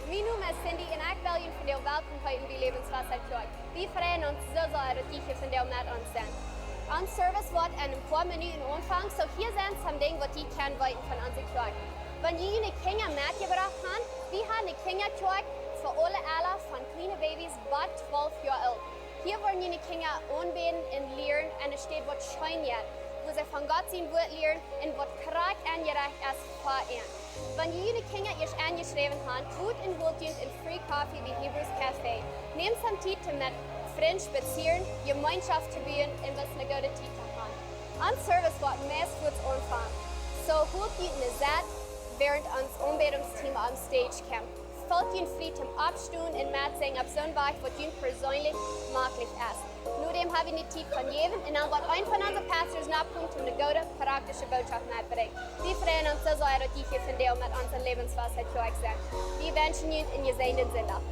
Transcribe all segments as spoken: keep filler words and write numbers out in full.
Mien Nomen es Cindy un ekj well junt vondoag welkom heeten bie Lebenswasser Kjoakj. Wie freien ons soo sea, daut jie hia vondoag met ons sent. Ons Service woat en een poa Minuten aunfangen, soo hia sent some Dinja, waut jie kjennen weeten von onse Kjoakj. Wan jie june Kjinja metjebrocht han, wie han eene Kjinjakjoakj fa aule Ella, von kjliene Babys bat twalf Joa oolt. Hia woaren june Kjinja aunbäden un lieren en eene Städ, waut scheen jeit, wua see von Gott sien Wuat lieren un waut krakjt enjerecht es fa an. Wan jie june Kjinja ieescht enjeschräwen han, goot un holt junt een free coffee bie Hebrews Café. Nämt some Tiet, om met Frind spazieren, Jemeenschoft to buen un bloos eene goode Tiet to han. Ons Service woat meist fuaz aunfangen, soo holt junt eene Sett, wäarent ons Aunbädungsteam opp stage kjemt. Feelt junt frie toom oppstonen un metsinjen opp soon Wajch, waut junt perseenlich maklich es. Nodäm ha wie eene Tiet von jäwen un dan woat een von onse Pastors nokomen, om eene goode, praktische Botschoft metbrinjen. Wie freien ons soo sea, daut jie hia vondoag met ons en Lebenswasser Kjoakj sent. Wie wenschen junt een jesäajenden Sindach.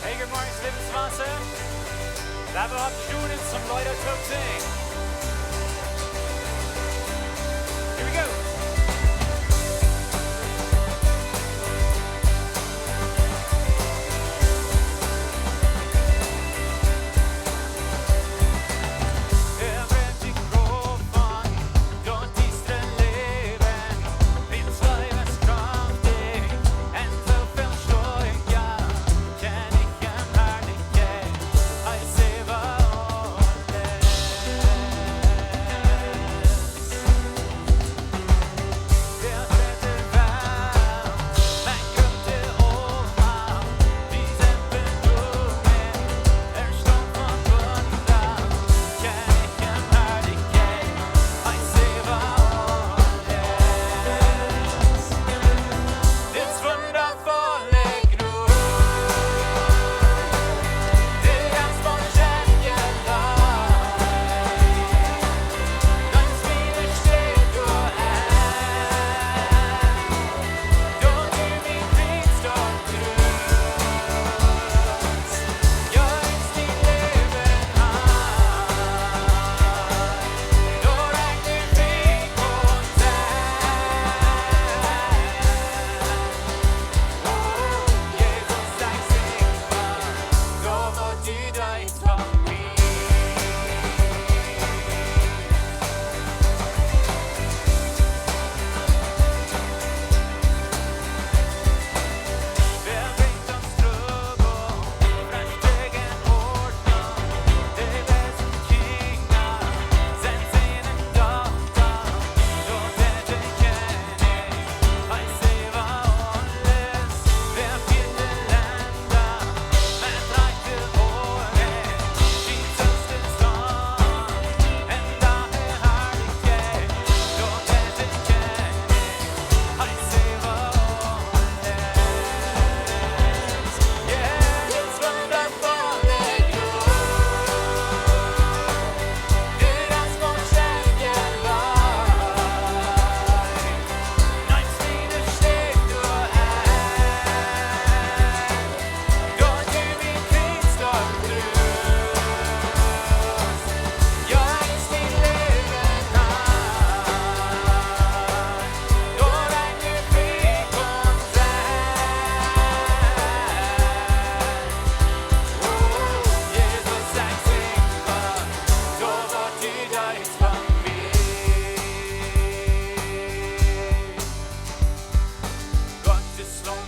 Hey, good morning, Lebenswasser. Lot ons oppstonen un some Leeda toop sinjen. Here we go. Everything grow fun, don't destroy living. It's life is crafty, and so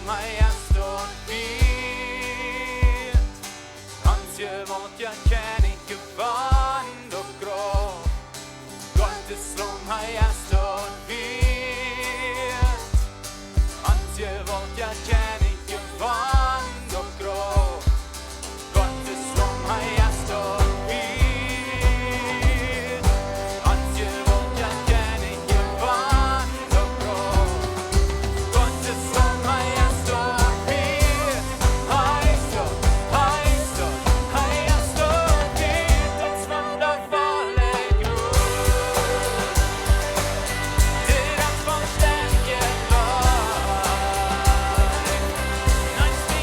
Hee es doa wia. Ons Jewaultja Kjennich jewant opp Graup. Gottes Laum, hee es doa wia. Ons Jewaultja Kjennich jewant opp Graup. Gottes Laum, hee es doa wia. Ons Jewaultja Kjennich jewant opp Graup. Gottes Laum, hee es doa wia. Hee es doa, hee es doa, hee es doa wia. Daut es wundabolle Jrod. Dit es vollstendje Leew.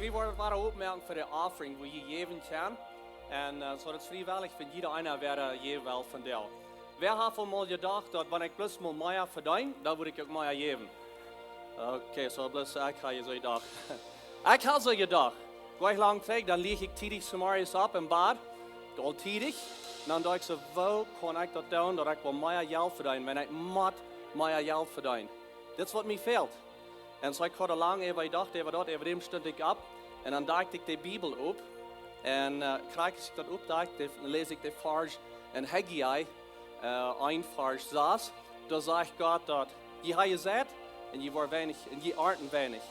Wie woaren wada opmoaken fa de offering, wua jie jäwen kjennen. Un, äh, soo daut es friewellich, wan jieda eena wada jäwen well vondoag. Wäa haft aul mol jedocht, daut wan ekj bloos mol mea vedeen, dan wudd ekj uk mea jäwen? Okay, soo bloos ekj hab soo jedocht. Ekj hab soo jedocht. Jlikj lang trigj, dan lach ekj tiedich zemorjes opp em Bad. Aul tiedich. Un dan docht ekj soo, woo kaun ekj daut doonen, daut ekj woa mea Jelt vedeenen, wan ekj mott mea Jelt vedeenen? Dit es waut mie fält. Un soo ekj haud lang äwa jedocht, äwa daut, äwa däm stunt ekj opp. Un dan docht ekj de Bibel opp. Un, äh, krakjt aus ekj daut oppdocht, dan läs ekj de Varsch en Haggai, äh, een Varsch sas. Doa sajcht Gott daut: Jie haben jeseit un jie woaren weinich, un jie arnten weinich.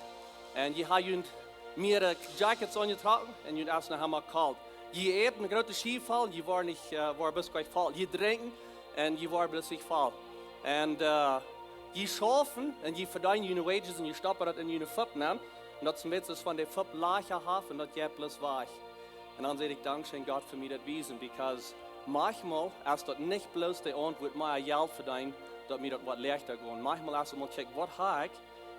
Un jie haben junt mea, äh, Jackets aunjetrocken un junt es noch emma kolt. Jie äten ne groote Schiew voll, jie woaren nich, äh, woaren bloos krakjt voll. Jie drinkjen un jie woaren bloos nich voll. Un, äh, jie schaufen un jie vedeenen june wages un jie stoppen daut en june Fupp nenn. Un daut es een bät soo aus wan de Fupp Lajcha haft un daut jeit bloos wajch. Un dan saj ekj: Dankscheen, Gott, fa mie daut wiesen, because maunchmol es daut nich bloos de Auntwuat mea Jelt vedeenen, daut mie daut woat leichta gonen. Maunchmol es daut mol checken, waut hab ekj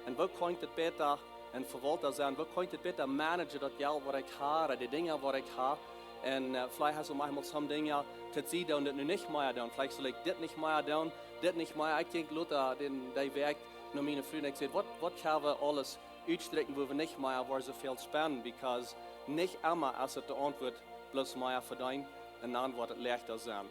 un woo kaun ekj daut bäta een Vewaulta sennen, woo kaun ekj daut bäta managen, daut Jelt waut ekj hab, de Dinja waut ekj hab. Un, äh, veleicht hast du maunchmol some Dinja, daut see doonen daut nu nich mea doonen. Veleicht saul ekj dit nich mea doonen, dit nich mea. Ekj jinkj lota dän, dee Wäakj no miene Fru un ekj säd: Waut, waut kjenn wie aules utsträakjen, wua wie nich mea woaren soo väl spenden, because nich emma es daut de Auntwuat bloos mea vedeenen un dan woat daut leichta sennen.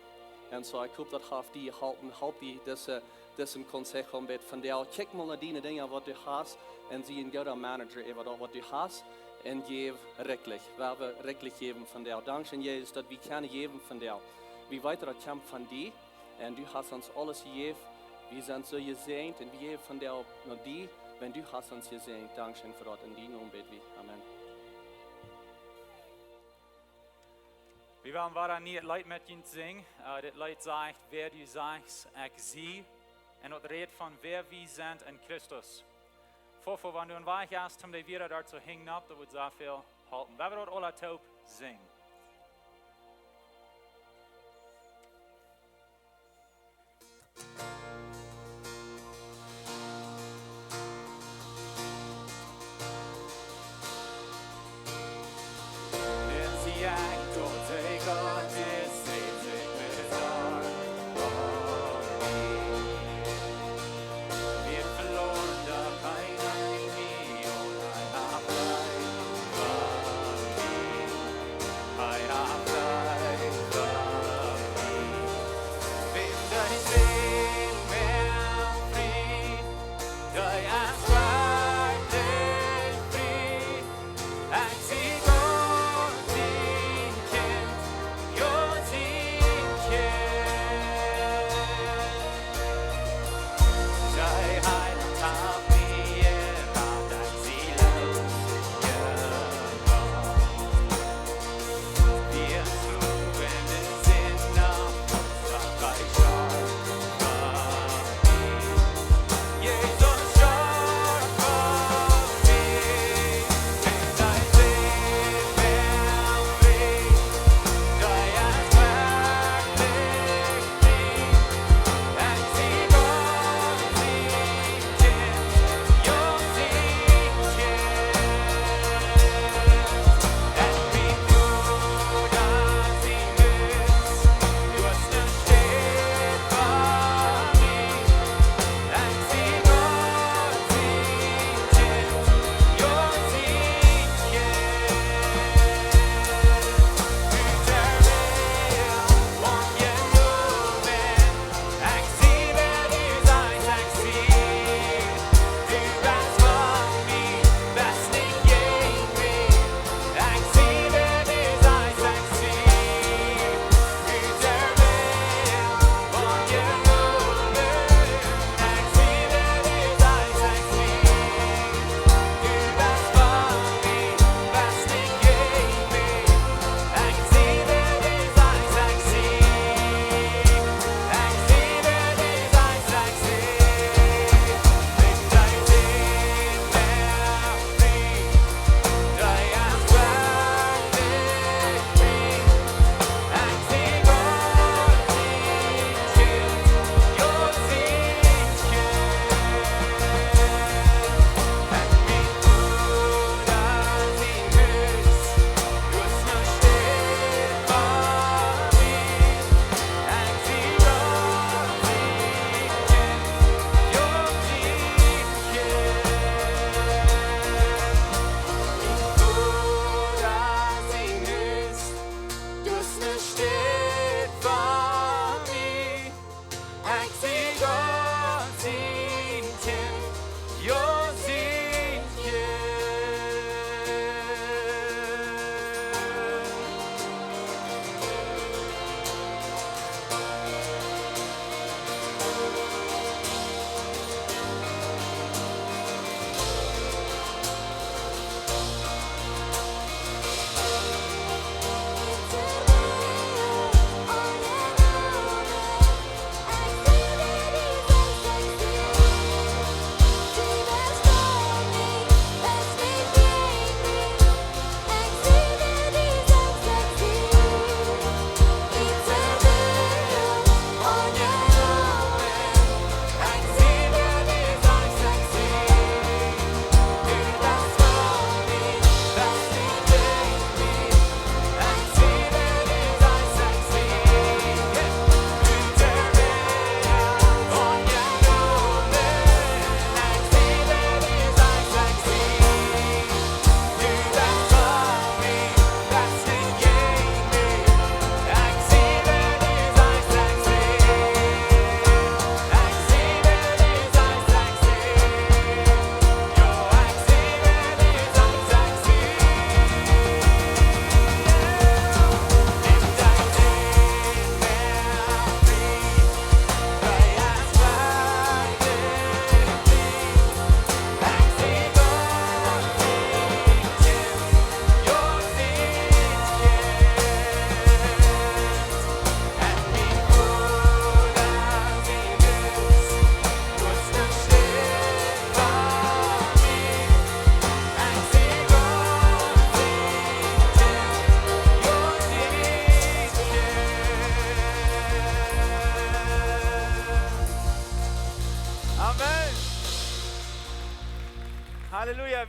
Un soo, ekj hop, daut haft die jeholpen, halpt die dise, disen Consejo een bät vondoag. Kjikj mol no diene Dinja, waut du hast, un sie een gooda Manager äwa daut, waut du hast, un jäw rikjlich. Wie wellen rikjlich jäwen vondoag. Dankscheen, Jesus, daut wie kjennen jäwen vondoag. Wie weeten, daut kjemt von die. Un du hast ons aules jejäft. Wie sent soo jesäajent un wie jäwen vondoag no die, wiels du hast ons jesäajent. Dankscheen fa daut. En dienen Nomen bäd wie. Amen. Wie wellen wada een nieet Leet met junt sinjen. Äh, dit Leet sajcht: Wäa du sajchst, ekj sie. Un daut rät von wäa wie sent en Christus. Fa, fa wan du en Wajch hast, om de Wieed doatoo hinjen opp, daut wudd sea väl halpen. Wie wellen daut aula toop sinjen.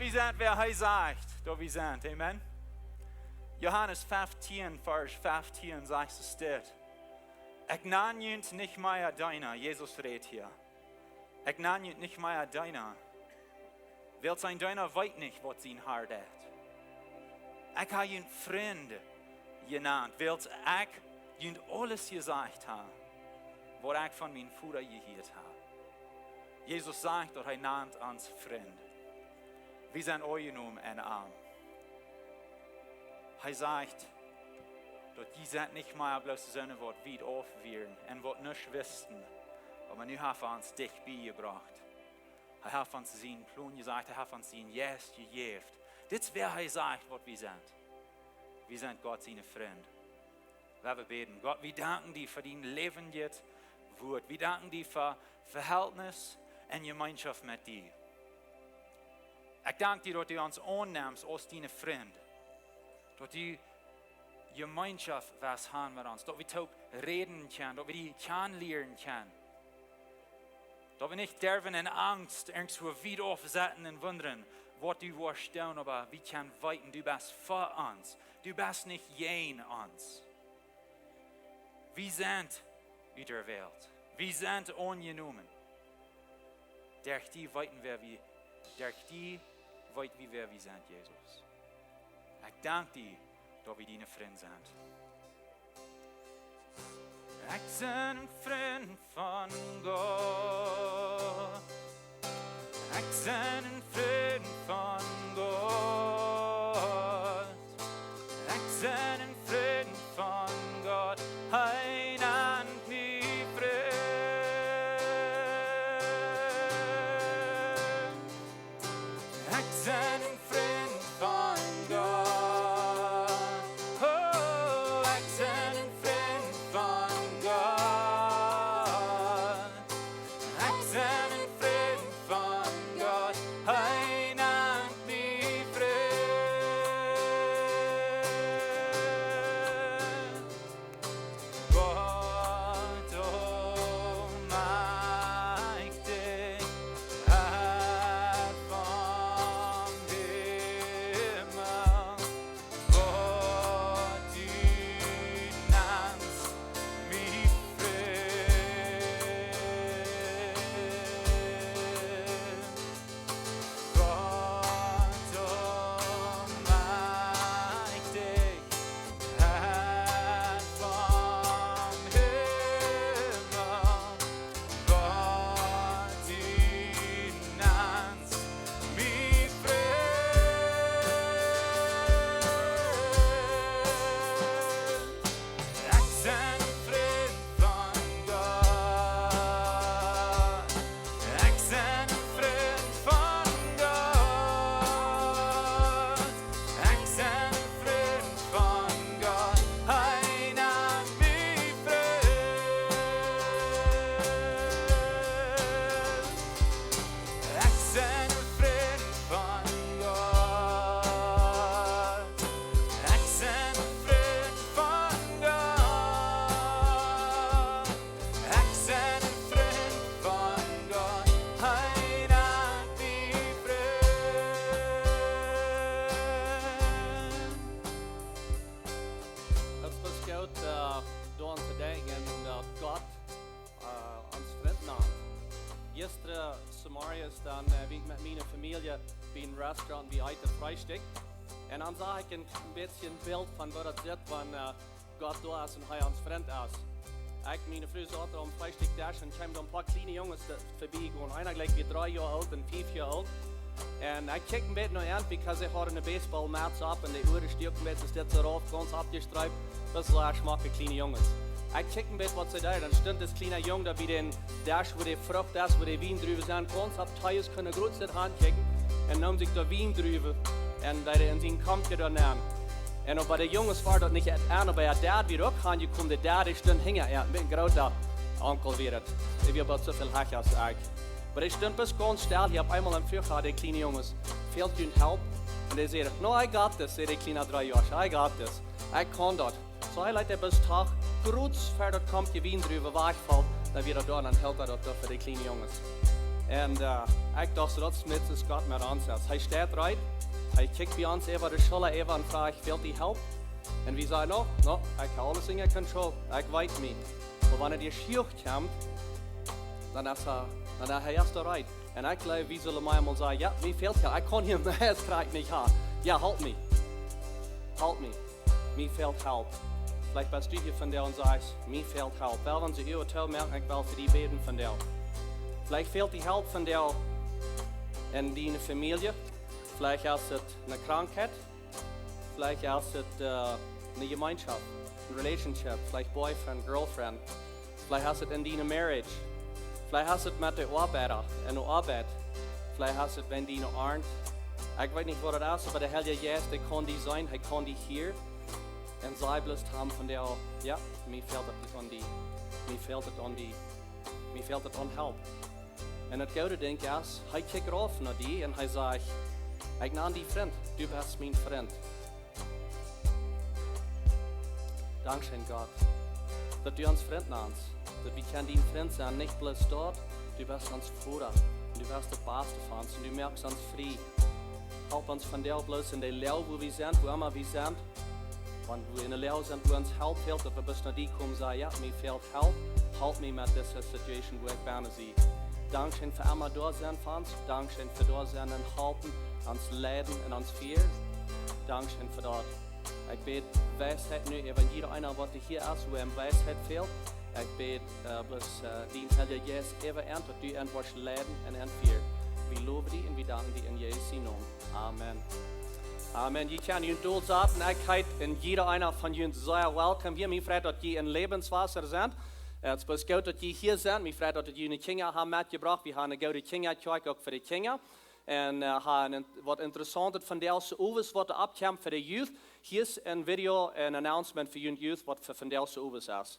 Wie sent, wäa hee sajcht, daut wie sent. Amen. Johanes feftieen, Varsch feftieen sajcht et dit: "Ekj nan junt nich mea Deena", Jesus rät hia. "Ekj nan junt nich mea Deena, wiels een Deena weet nich, waut sien Har deit. Ekj hab junt Frind jenant, wiels ekj junt aules jesajcht hab, waut ekj von mienen Voda jehieet hab." Jesus sajcht, daut hee nant ons Frind. Wie sent aunjenomen en am. Hee sajcht, daut jie sent nich mea bloos soone, waut wiet auf wieren un waut nuscht wisten, oba nu haft hee ons dicht bie jebrocht. Hee haft ons sienen Plon jesajcht, hee haft ons sienen Jeist jejäft. Dit es, wäa hee sajcht, waut wie sent. Wie sent Gott siene Frind. Lot ons bäden. Gott, wie danken die fa dien läwendjet Wuat. Wie danken die fa Vehältnis un Jemeenschoft met die. Ekj dank die, daut du ons aunnemst aus diene Frind. Daut du Jemeenschoft west han met ons. Daut wie toop räden kjennen, daut wie die kjanen lieren kjennen. Daut wie nich derwen en Angst irjentwua wiet auf sitten un wundren, waut du woascht doonen, oba wie kjennen weeten, du best fa ons. Du best nich jäajen ons. Wie sent ut de Welt. Wie sent aunjenomen. Derch die weeten wie, wäa wie, derch die weet wie, wäa wie sent, Jesus. Ekj dank die, daut wie diene Frind sent. Ekj sie een Frint von Gott. Ekj sie een Frint von Gott. Ekj sie een Frint von Gott. Hee nant mie Frint. Ekj sie een Frint von Gott. Oh, ekj sie een Frint von Gott. Ekj sie een Frint von Gott. Hee nant mie Frint. Gott Aulmajchtja, Har vom Himmel, Gott, du nantst mie Frint. Gott Aulmajchtja, Har vom Himmel, Gott, du nantst mie Frint. Ekj sie een Frint von Gott. Ekj sie een Frint von Gott. Ekj sie een Frint von Gott. Hee nant mie Frint. Ekj sie een Frint von Gott. Ekj sie een Frint von Gott. Ekj sie een Frint von Gott. Hee nant mie Frint. Daut es goot, äh, doaraun to denkjen, daut Gott, äh, ons Frint nant. Jistren Zemorjes dan, äh, wia ekj met miene Famielje bie een Restaurant, wie eeten Freestikj. Un dan sach ekj een, een bät een Bilt von waut daut sitt, wan, äh, Gott doa es un hee ons Frint es. Ekj, miene Fru, saut aum Freestikjdesch un kjeemen doa een poa kjliene Junges de-, verbie jegonen. Eena jlikj wie dree Joa oolt un fief Joa oolt. Un ekj kjikj een bät no an, because see hauden eene Baseball-Metz opp un de Uaren stuaken een bät, soo dit soo rauf, gaunz aufjestriept. Daut sent schmocke kjliene Junges. Ekj kjikj een bät, waut see deeden. Dan stunt dis kjliena Jung doa bie dän Desch, wua de Frucht es, wua de Wiendruwen sent, gaunz opptojes, kunn hee groz daut aunkjikjen un neem sikj doa Wiendruwen un deed en sien Kompkje doa nenn. Un uk bie de Junges wia daut nich aun, oba de Dad wia uk aunjekomen, de Dad, dee stunt hinja, jo, een bät groota Onkel wia daut. Dee wia oba soo väl hecha aus ekj. Oba dee stunt bloos gaunz stell, hia opp eemol em Fua, de kjliene Junges, fält junt Help? Un dee säd: "No, I got this," säd de kjliena dree Joa, "I got this. Ekj kaun daut." Soo, hee leet dee bloos doa, groz ver daut Kompkje Wiendruwen wajchfaulen, dan wia daut doa, dan hilt hee daut doa fa de kjliene Junges. Un ekj docht, daut es meist Gott met ons. Hee steit reed, hee kjikjt bie ons äwa de Schulla äwa un froagt: "Fält die Help?" Un wie sajen: "No, no, ekj hab aules unja Kontroll, ekj weet mie." Oba wan et ieescht hia kjemt, dan es hee, dan es hee ieescht reed. Un ekj jleew, wie sellen mol sajen: "Jo, mie fält Help, ekj kaun hia mea aus krakjt nich haben. Jo, help mie. Help mie. Mie fält Help." Veleicht best du hia vondoag un sajchst: "Mie fält Help." Well, wan du de Uagen toomoakst, ekj well fa die bäden vondoag. Veleicht fält die Help vondoag en diene Famielje. Veleicht es et eene Krankheit. Veleicht es et eene Jemeenschoft, eene Relationship. Veleicht Boyfriend, Girlfriend. Veleicht es et en diene Marriage. Veleicht es et met de Oabeida en de Oabeit. Veleicht es et wäajen diene Arnt. Ekj weet nich, waut et es, oba de Heilje Jeist, dee kaun die seenen, hee kaun die hieren. Un saj bloos to am vondoag: "Jo, mie fält et aun die. Mie fält et aun die. Mie fält et aun Help." Un daut goode Dinkj es, hee kjikjt rauf no die un hee sajcht: "Ekj nan die Frint, du best mien Frint." Dankscheen, Gott, daut du ons Frint nannst, daut wie kjennen dien Frint sennen, nich bloos daut, du best ons Voda un du best daut Baste fa ons un du moakst ons frie. Help ons vondoag bloos en de Loag, wua wie sent, wua emma wie sent, wan wie en de Loag sent, wua ons Help fält, daut wie bloos no die komen, sajen: "Jo, mie fält Help, help mie met dise Situation, wua ekj bennen sie." Dankscheen fa emma doa sennen fa ons. Dankscheen fa doa sennen un halpen, ons leiden un ons fieren. Dankscheen fa daut. Ekj bäd Weisheit nu äwa jieda eena, waut hia es, wua am Weisheit fält. Ekj bäd bloos dien Heilja Jeist äwa an, daut du an woascht leiden un an fieren. Wie lowen die un wie danken die en Jesus sien Nomen. Amen. Amen. Jie kjennen junt dol saten. Ekj heet en jieda eena von junt sea welcome hia. Mie freit, daut jie en Lebenswasser sent. Et es bloos goot, daut jie hia sent. Mie freit, daut jie june Kjinja haben metjebrocht. Wie haben eene goode Kjinjakjoakj uk fa de Kjinja. Un haben waut Interessauntet vondoag soo owes, waut doa oppkjemt fa de Youth. Hia es een Video, een Announcement fa june Youth, waut fa vondoag soo owes es.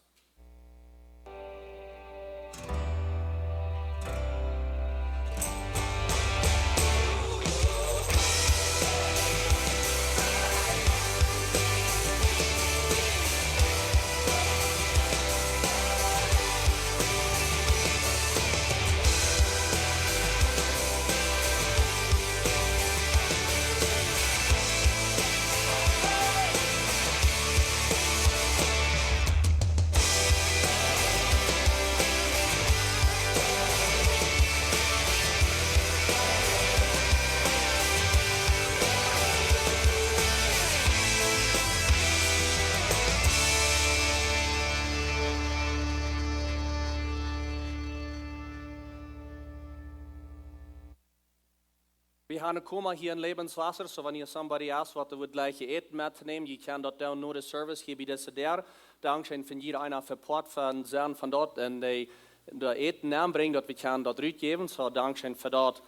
Wie haben een Koma hia en Lebenswasser, soo wan hia somebody es, waut wudd jleichen Äten mettonämen, jie kjennen daut doonen no de Service hia bie dise Däa. Dankscheen fa jieda eena fa Poat von sennen von daut un de, de Äten nenbrinjen, daut wie kjennen daut rutjäwen. Soo, dankscheen fa daut.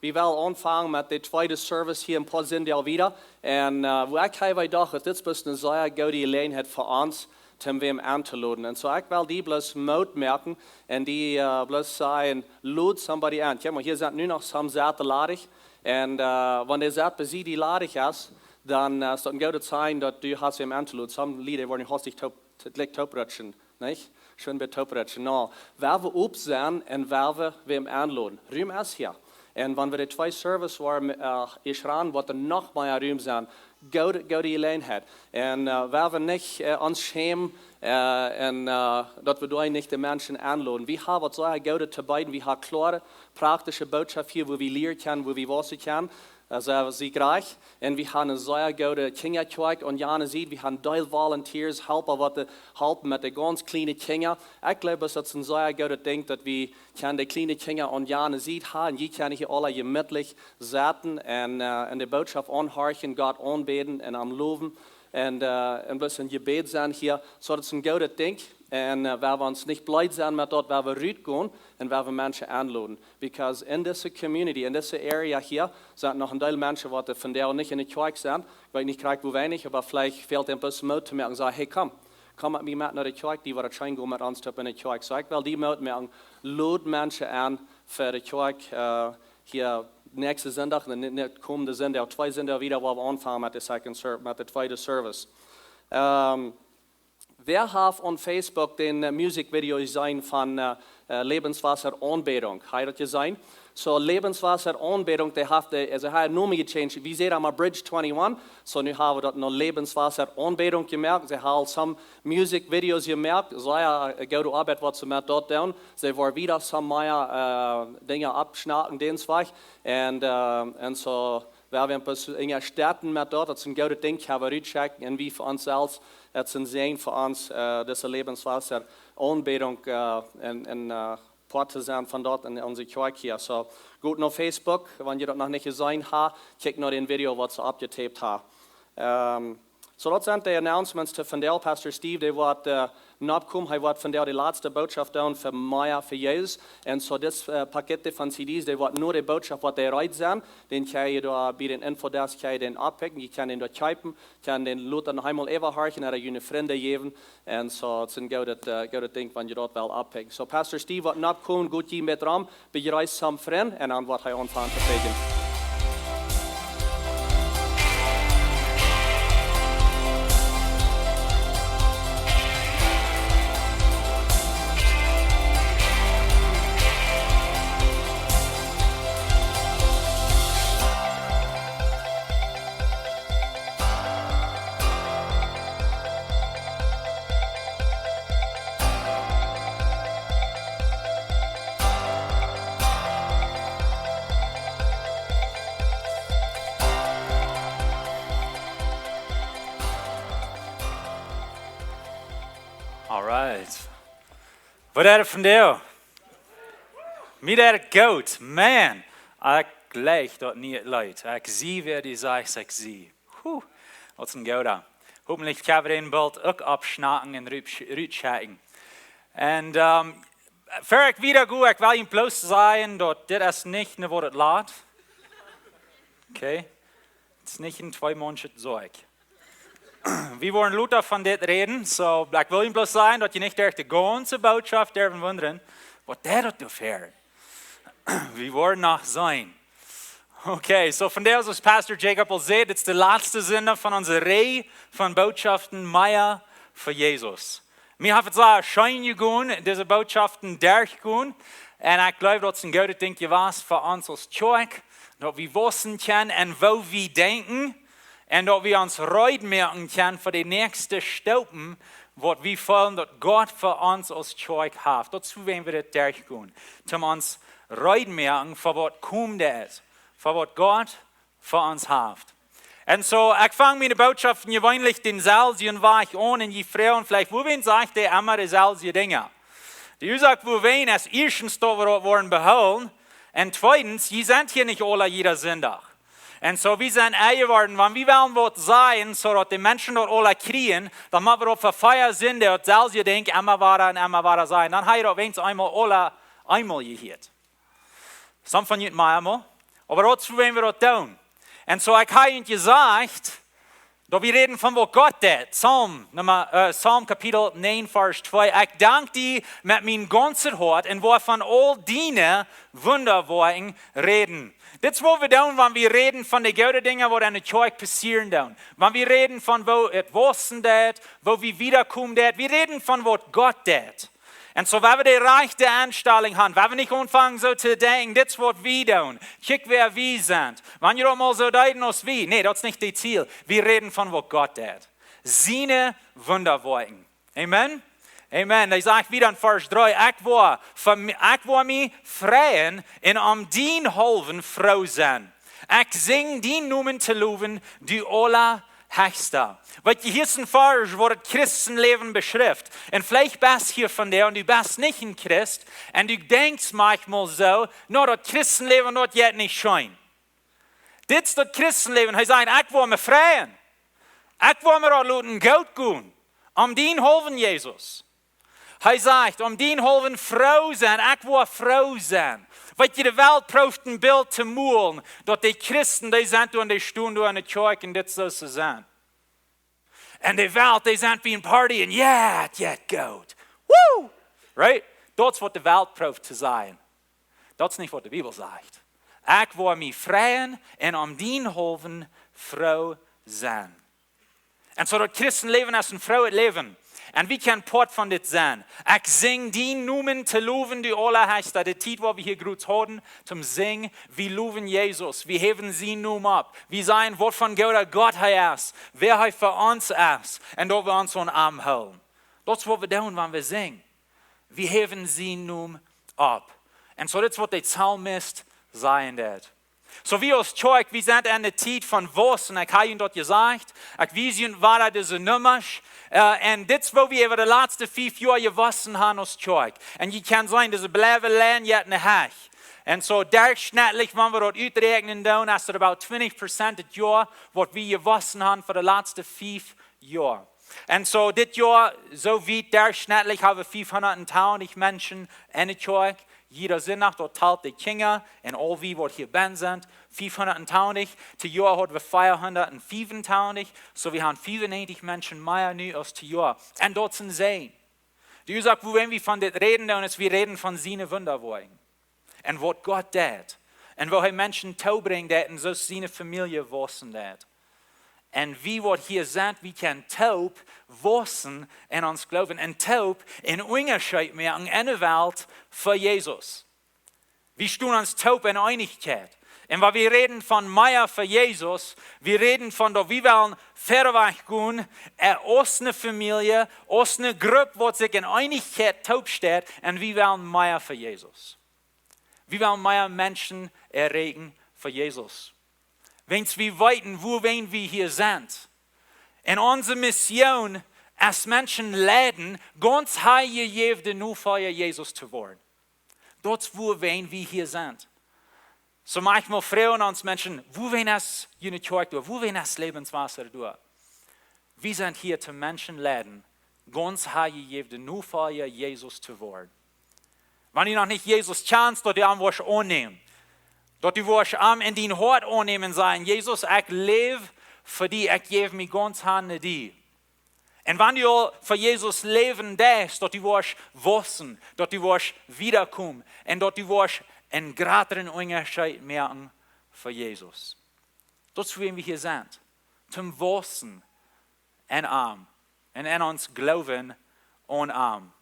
Wie wellen aunfangen met de tweede Service hia en poa Sindach wieda. Un wua ekj hia wia, docht ekj, dit es eene sea goode Jeläajenheit fa ons, om wäm entoloden. Un soo, ekj well die bloos Moot moaken un die bloos sajen: "Lod somebody en." Kjikj mol, hia sent nu noch some Sette ladich. Un wan de Sett bie die ladich es, dan es daut een goodet Zeichen, daut du hast wäm entoloden. Some Lied woaren hastich toop, jlikj tooprutschen, nich? Scheen bie tooprutschen. No, wie wellen opp sennen un wie wellen wäm enloden. Rum es hia. Un wan wie de twee Service woaren ieescht rannen, woat et noch mea Rum sennen. Goode, goode Jeläajenheit. Un wie wellen nich ons schämen un daut wie doa nich de Menschen enloden. Wie haben waut sea Goodet to beeden. Wie haben kloare, praktische Bootschoft hia, wua wie lieren kjennen, wua wie wausen kjennen. Soo aus jie kjrieen. Un wie haben eene sea goode Kjinjakjoakj aun jane Sied. Wie haben deel Volunteers, Halpa, waut halpen met de gaunz kjliene Kjinja. Ekj jleew, daut es een sea goodet Dinkj, daut wie kjennen de kjliene Kjinja aun jane Sied haben. Jie kjennen hia aula jemietlich sitten un, un de Bootschoft aunhorchen, Gott aunbäden un am lowen. Un, un bloos en Jebäd sennen hia. Soo, daut es een goodet Dinkj. Un wie wellen ons nich bleed sennen met daut, wie wellen rutgonen un wie wellen Menschen enloden. Because en dise community, en dise area hia, sent noch een deel Menschen, waut vondoag nich en de Kjoakj sent. Ekj weet nich krakjt woo weinich, oba veleicht fält an bloos Moot to moaken. Saj: "Hey, komm, komm met mie met no de Kjoakj, die woat daut scheen gonen met ons toop en de Kjoakj." Soo, ekj well die Moot moaken, lod Menschen en fa de Kjoakj hia näakjsten Sindach, de, de komende Sindach, twee Sindach wieda, wua wie aunfangen met de second ser-, met de tweede Service. Wäa haft aun Facebook dän äh, Musikvideo jeseenen von äh, äh, Lebenswasser Aunbädunk? Hab jie daut jeseenen? So, Lebenswasser Aunbädunk, dee haft, dee, aulsoo hee haft Nomen gechanged. Wie säden emma Bridge twenty-one. So, nu hab wie daut no Lebenswasser Aunbädunk jemoakt. See haben some Musikvideos jemoakt. Sea äh, goode Oabeit, waut see met daut doonen. See woaren wada some mea äh, Dinja aufschnacken, dän Wajch. Un äh, un so, wie woaren bloos unjastetten met daut, daut see een goodet Dinkj haben rutschekjen un wie fa ons selfst, daut see seenen fa ons äh, dise Lebenswasser Aunbädunk äh, un, un äh, Poat to sennen von daut en onse Kjoakj hia. So, got no Facebook, wan jie daut noch nich jeseenen haben, kjikjt no dän Video, waut see oppjetapet haben. Ähm, so, daut sent de Announcements to vondoag. Pastor Steve, dee woat äh, nokomen, hee woat vondoag de latste Botschaft doonen fa mea fa Jesus. Un so, dit äh, Pakjett von C Ds, dee woat no de Botschaft, waut dee reed sent, dän kjenn jie doa bie dän Infodesk, kjenn jie dän oppikjen, jie kjennen dän doa kjeepen, kjennen dän lota noch eemol äwahorchen, ooda june Frind jäwen. Un so, daut es een goodet äh, goodet Dinkj, wan jie daut wellen oppikjen. So, Pastor Steve woat nokomen, got jie met rom, bejreesst some Frind, un dan woat hee aunfangen to prädjen. Alright. Waut es vondoag? Mie deit et goot, man. Ekj jleich daut niee Leet. Ekj sie, wäa du sajchst, ekj sie. Huh, daut es een gooda. Hopentlich kjenn wie dän boolt uk oppschnacken un rut-, rutschekjen. Un ähm, ver ekj wieda go, ekj well junt bloos sajen, daut dit es nich een Wuat daut lat. Okay? Et es nich een twee Monat Sorg. Wie woaren lota von dit räden, so, ekj well junt bloos sajen, daut jie nich derch de gaunze Botschaft derwen wundren, waut deit daut doa ver? Wie woaren noch seenen. Okay, so vondoag, aus Pastor Jacob aul säd, dit es de latste Sindach von onse Reaj von Botschaften mea fa Jesus. Mie haft et sea scheen jegonen, dise Botschaften derchgonen. Un ekj jleew, daut es een goodet Dinkj jewast fa ons aus Kjoakj, daut wie wausen kjennen en woo wie denkjen, un daut wie ons reed moaken kjennen fa de näakjste Staupen, waut wie feelen, daut Gott fa ons aus Kjoakj haft. Daut es wuarom wie dit derchgonen. Toom ons reed moaken fa waut komen deit, fa waut Gott fa ons haft. Un so, ekj fang miene Botschaften jeweenlich dänselwjen Wajch aun un jie froagen veleicht, wuarom sajcht dee emma deeselwje Dinja? De Uasoak wuarom es, ieeschtens, daut wie daut woaren behoolen, un tweedens, jie sent hia nich aula jieda Sindach. Un so, wie sent enjeworden, wan wie wellen waut sajen, soo daut de Menschen daut aula kjrieen, dan mott wie daut fa vea Sindach dautselwje Dinkj emma wada un emma wada sajen. Dan hab jie daut weens eemol aula, eemol jehieet. Some von junt mea mol. Oba daut es wuarom wie daut doonen. Un so, ekj hab junt jesajcht, daut wie räden von waut Gott deit. Psalm, Numma, äh, Psalm Kapitel näajen, Varsch twee. Ekj dank die met mien gaunzet Hoat un woa von aul diene Wundawoakjen räden. Dit es waut wie doonen, wan wie räden von de goode Dinja, waut enne Kjoakj passieren doonen. Wan wie räden von woo et wausen deit, woo wie wiedakomen deit. Wie räden von waut Gott deit. Un so, wan wie de rajchte Enstalunk haben, wan wie nich aunfangen soo to denkjen, dit es waut wie doonen, kjikj wäa wie sent, wan jie daut mol soo deeden aus wie. Nä, daut es nich daut Ziel. Wie räden von waut Gott deit. Siene Wundawoakjen. Amen. Amen. Hee sajcht wada en Varsch dree, ekj woa, fa mi-, ekj woa mie freien un om dienhaulwen froo sennen. Ekj sinj dienen Nomen to lowen, du Aula Hechsta. Waut hia es een Varsch, waut daut Christenläwen beschrift. Un veleicht best hia vondoag un du best nich een Christ. Un du denkjst maunchmol soo, no, daut Christenläwen, daut jeit nich scheen. Dit es daut Christenläwen. Hee sajcht, ekj woa mie freien. Ekj woa mie daut loten goot gonen. Om dienhaulwen, Jesus. Hee sajcht, om dienhaulwen froo sennen, ekj woa froo sennen. Weetst, de Welt prooft een Bilt to molen, daut de Christen, dee sent doa un dee stonen doa enne Kjoakj un dit soo to sennen. Un de Welt, dee sent bie een Party un yeah, et jeit goot. Woo! Right? Daut es waut de Welt prooft to sajen. Daut es nich waut de Bibel sajcht. Ekj woa mie freien un om dienhaulwen froo sennen. Un soo daut Christenläwen es een frooet Läwen. Un wie kjennen Poat von dit sennen. Ekj sinj dien Nomen to lowen, du Aulahechsta. De Tiet, wua wie hia groot hauden, toom sinjen, wie lowen Jesus. Wie häwen sien Nomen opp. Wie sajen, waut fa een gooda Gott hee es. Wäa hee fa ons es. Un daut wie ons aun am hoolen. Daut es, waut wie doonen, wan wie sinjen. Wie häwen sien Nomen opp. Un soo, daut es, waut de Psalmist sajen deed. Soo, wie aus Kjoakj, wie sent enne Tiet von wausen. Ekj hab junt daut jesajcht. Ekj wies junt wada dise Nummasch. Äh, un dit es, woo wie äwa de latste fief Joa jewossen haben aus Kjoakj. Un jie kjennen seenen, dise bliewen leien, jeit nich. Un soo, derchschnittlich, wan wie daut uträakjnen doonen, es daut about twintich Prozent daut Joa, waut wie jewossen haben fa de latste fief Joa. Un soo, dit Joa, soo wiet derchschnittlich, haben wie fiefhundat un twintich Menschen enne Kjoakj. Jieda Sindach, daut talt de Kjinja un aul wie, waut hia bennen sent, fiefhundat un twintich. Dit Joa hauden wie veahundat un fiefuntwintich. Soo, wie haben fiefunnäajentich Menschen mea nu aus dit Joa. Un daut es een Säajen. De Uasoak, wuarom wie von dit räden, dan es, wie räden von siene Wundawoakjen. Un waut Gott deed. Un woo hee Menschen toobrinjen deed un soo siene Famielje wausen deed. Un wie, waut hia sent, wie kjennen toop wausen en ons Gloowen. Un toop een Unjascheet moaken en de Welt fa Jesus. Wie stonen ons toop en Eenichkjeit. Un wan wie räden von mea fa Jesus, wie räden von daut wie wellen wieda wajch gonen, äh, aus eene Famielje, aus eene Grupp, waut sikj en Eenichkjeit toop steit, un wie wellen mea fa Jesus. Wie wellen mea Menschen erreichen fa Jesus. Wan wie weeten, wuarom wie hia sent. Un onse Mission es Menschen leiden, gaunz hajejäwne Nofolja Jesus to woaren. Daut es, wuarom wie hia sent. Soo, maunchmol froagen ons Menschen, wuarom es june Kjoakj doa? Wuarom es Lebenswasser doa? Wie sent hia, om Menschen leiden, gaunz hajejäwne Nofolja Jesus to woaren. Wan du noch nich Jesus kjanst, daut du am woascht aunnämen. Daut du woascht am en dien Hoat aunnämen un sajen, Jesus, ekj läw fa die, ekj jäw mie gaunz han no die. Un wan du aul fa Jesus läwen deist, daut du woascht wausen, daut du woascht wiedakomen un daut du woascht een jratren Unjascheet moaken fa Jesus. Daut es, wuarom wie hia sent. Toom wausen en am un en ons Gloowen aun am.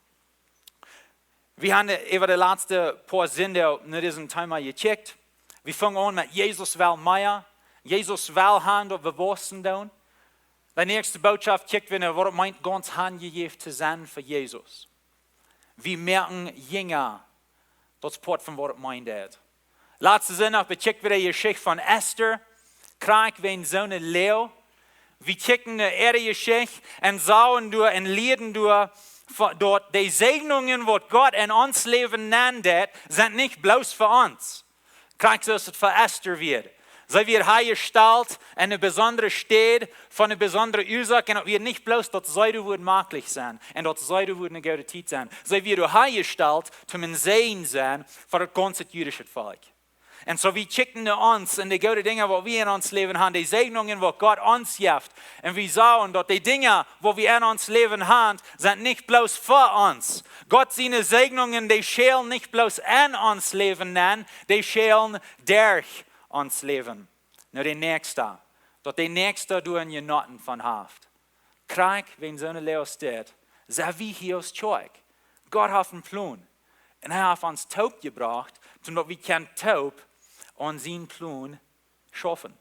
Wie haben äwa de latste poa Sindach no dit Thema jekjikjt. Wie fungen aun met Jesus well mea. Jesus well han, daut wie wausen doonen. De näakjste Bootschoft kjikj wie no, waut et meent, gaunz hanjejäft to sennen fa Jesus. Wie moaken Jinja, daut es Poat von waut et meent daut. Latsten Sindach bekjikjt wie de Jeschicht von Ester, krakjt wäajen soone Loag. Wie kjikjten no äare Jeschicht un sagen doa un lieeden doa, daut de Säajnungen, waut Gott en ons Läwen nenn deit, sent nich bloos fa ons. Krakjt soo aus et fa Ester wia. See wia hanjestalt en eene besondre Städ, fa eene besondre Uasoak, un daut wia nich bloos, daut see doa wudd maklich sennen un daut see doa wudd eene goode Tiet sennen. See wia doa hanjestalt, om een Säajen sennen fa daut gaunze jüdische Volkj. Un soo, wie kjikjten no ons un de goode Dinja, waut wie en ons Läwen haben, de Säajnungen, waut Gott ons jeft. Un wie sagen, daut de Dinja, waut wie en ons Läwen haben, sent nich bloos fa ons. Gott siene Säajnungen, dee schaulen nich bloos en ons Läwen nenn, dee schaulen derch ons Läwen. No de Näakjste, daut de Näakjste doa een Jenoten von haft. Krakjt wäajen soone Loag aus dit, sent wie hia aus Kjoakj. Gott haft een Plon. Un hee haft ons toop jebrocht, om daut wie kjennen toop aun sienen Plon schaufen.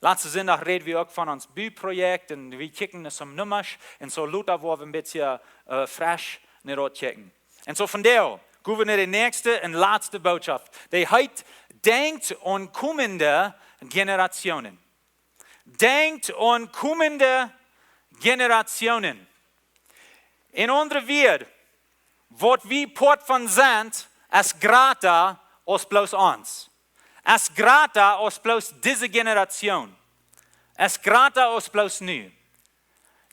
Latsten Sindach räd wie uk von ons Buprojekt un wie kjikjten no some Nummasch un soo lota woa wie een bät, äh, fresch no daut kjikjen. Un soo vondoag go wie no de näakjste un latste Bootschoft. Dee heet: Denkjt aun komende Generationen. Denkjt aun komende Generationen. En aundre Wieed, waut wie Poat von sent, es jrata aus bloos ons. Es jrata aus bloos dise Generation. Es jrata aus bloos nu.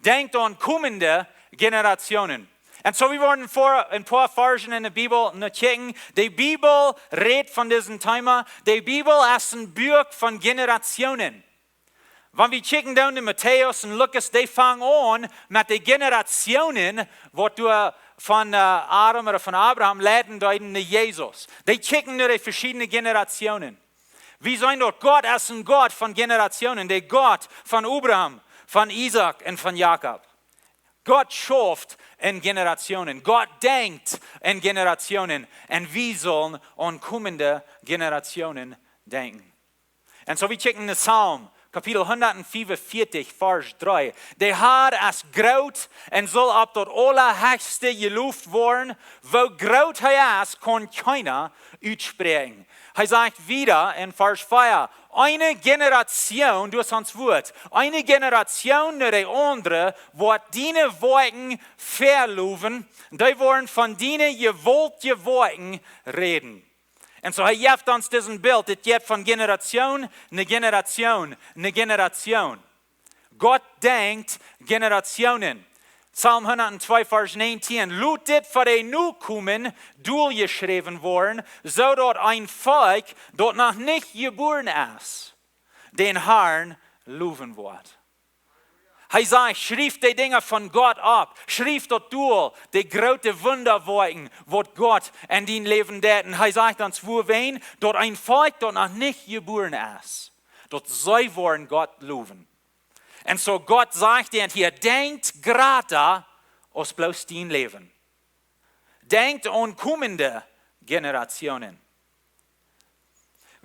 Denkjt aun komende Generationen. Un soo, wie woaren ver een poa Varzen en de Bibel no kjikjen. De Bibel rät von dit Thema. De Bibel es een Buak von Generationen. Wan wie kjikjen dan no Matäus un Lukas, dee fangen aun met de Generationen, waut doa von, äh, Adam ooda von Abraham leiden deeden no Jesus. Dee kjikjen no de veschiedne Generationen. Wie seenen, daut Gott es een Gott von Generationen, de Gott von Abraham, von Isaak un von Jakob. Gott schauft en Generationen. Gott denkjt en Generationen. Un wie sellen aun kommende Generationen denkjen. Un soo, wie kjikjen en Psalm, Kapitel hundatfiefunvieetich, Varsch dree. De Herr es groot un saul opp daut aulahechste jeloft woaren. Woo groot hee es, kaun kjeena utspräakjen. Hee sajcht wieda en Varsch vea: Eene Generation, du hast ons Wuat, eene Generation no de aundre woat diene Woakjen velowen, dee woaren von diene jewaultje Woakjen räden. Un soo, hee jeft ons dit Bilt, dit jeit von Generation no Generation no Generation. Gott denkjt Generationen. Psalm hundatzwee, Varsch näajentieen: Lot dit fa de Nokomen doljeschräwen woaren, soo daut een Volkj, daut noch nich jebuaren es, dän Herrn lowen woat. Hee sajcht: Schriew de Dinja von Gott opp. Schriew daut dol, de groote Wundawoakjen, waut Gott en dien Läwen deed. Un hee sajcht ons, wuawäajen daut een Volkj, daut noch nich jebuaren es, daut see woaren Gott lowen. Un soo, Gott sajcht an hia: Denkjt jrata aus bloos dien Läwen. Denkjt aun kommende Generationen.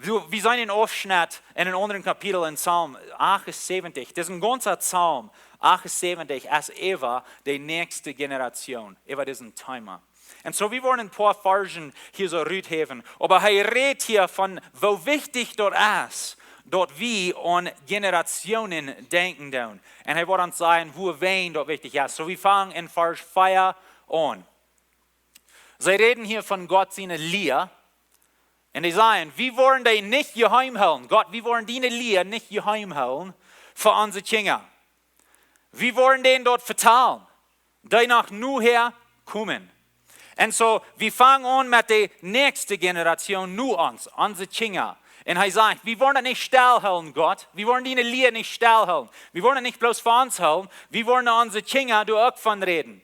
Wie, wie seenen en Aufschnett en een aundret Kapitel en Psalm achtunsäwentich. Dit es een gaunza Psalm achtunsäwentich, es äwa de näakjste Generation, äwa dit Thema. Un soo, wie woaren een poa Varschen hia soo ruthäwen, oba hee rät hia von, woo wichtich daut es, daut wie aun Generationen denkjen doonen. Un hee woat ons sajen, wuawäajen daut wichtich es. Soo, wie fangen en Varsch vea aun. See räden hia von Gott siene Lia. Un dee sajen: Wie woaren dee nich jeheim hoolen. Gott, wie woaren diene Lia nich jeheim hoolen fa onse Kjinja. Wie woaren dän daut vetalen, dee noch nohäa komen. Un soo, wie fangen aun met de näakjste Generation no ons, onse Kjinja. Un hee sajcht: Wie woaren daut nich stell hoolen, Gott. Wie woaren diene Lia nich stell hoolen. Wie woaren daut nich bloos fa ons hoolen. Wie woaren onse Kjinja doa uk von räden.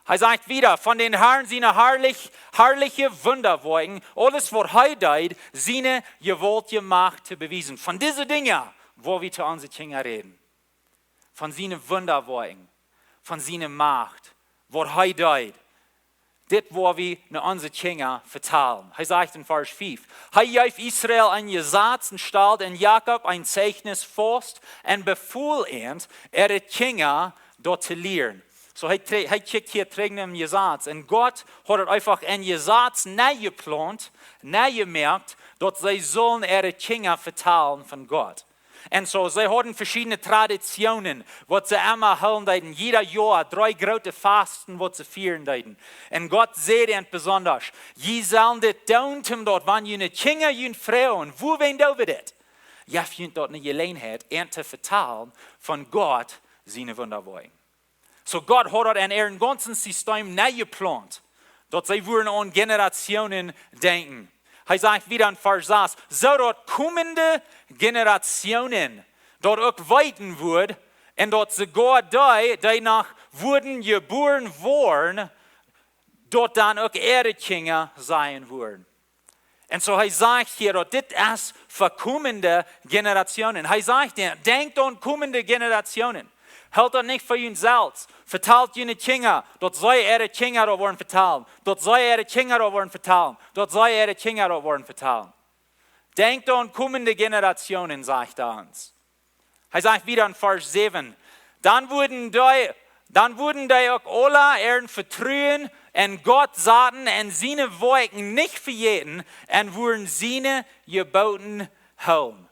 Hee sajcht wieda: Von dän Herrn siene harlich, harliche Wundawoakjen, aules waut hee deed, siene jewaultje Macht to bewiesen. Von dise Dinja woa wie to onse Kjinja räden. Von siene Wundawoakjen, von siene Macht, waut hee deed. Dit woa wie no onse Kjinja vetalen. Hee sajcht en Varsch fief: Hee jeef Israel een Jesaz un stald en Jakob een Zeichnis faust un befool an, äare Kjinja daut to lieren. Soo, hee tre-, hee kjikjt hia trigj no een Jesaz. Un Gott haud daut eefach een Jesaz nenjeplaunt, nenjemoakt, daut see sullen äare Kjinja vetalen von Gott. Un soo, see hauden veschiedne Traditionen, waut see emma hoolen deeden. Jieda Joa dree groote Fasten, waut see fieren deeden. Un Gott säd an besondasch: Jie sellen dit doonen, toom daut, wan june Kjinja junt froagen, wuawäajen doo wie dit, jeft junt daut eene Jeläajenheit, an to vetalen von Gott siene Wundawoakjen. Soo, Gott haud daut en äa gaunzet System nenjeplaunt, daut see wudden aun Generationen denkjen. Hee sajcht wieda en Varsch sas: Soo daut kommende Generationen daut uk weeten wudden, un daut soogoa dee, dee noch wudden jebuaren woaren, daut dan uk äare Kjinja sajen wudden. Un soo, hee sajcht hia, daut dit es fa kommende Generationen. Hee sajcht: Denkjt aun kommende Generationen. Hoolt daut nich fa junt selfst. Vetalt june Kjinja, daut see äare Kjinja daut woaren vetalen. Daut see äare Kjinja daut woaren vetalen. Daut see äare Kjinja daut woaren vetalen. Denkjt aun kommende Generationen, sajcht hee ons. Hee sajcht wieda en Varsch säwen: Dan wudden dee, dan wudden dee uk aula äa Vetruen en Gott saten un siene Woakjen nich vejäten un wudden siene Jeboten hoolen.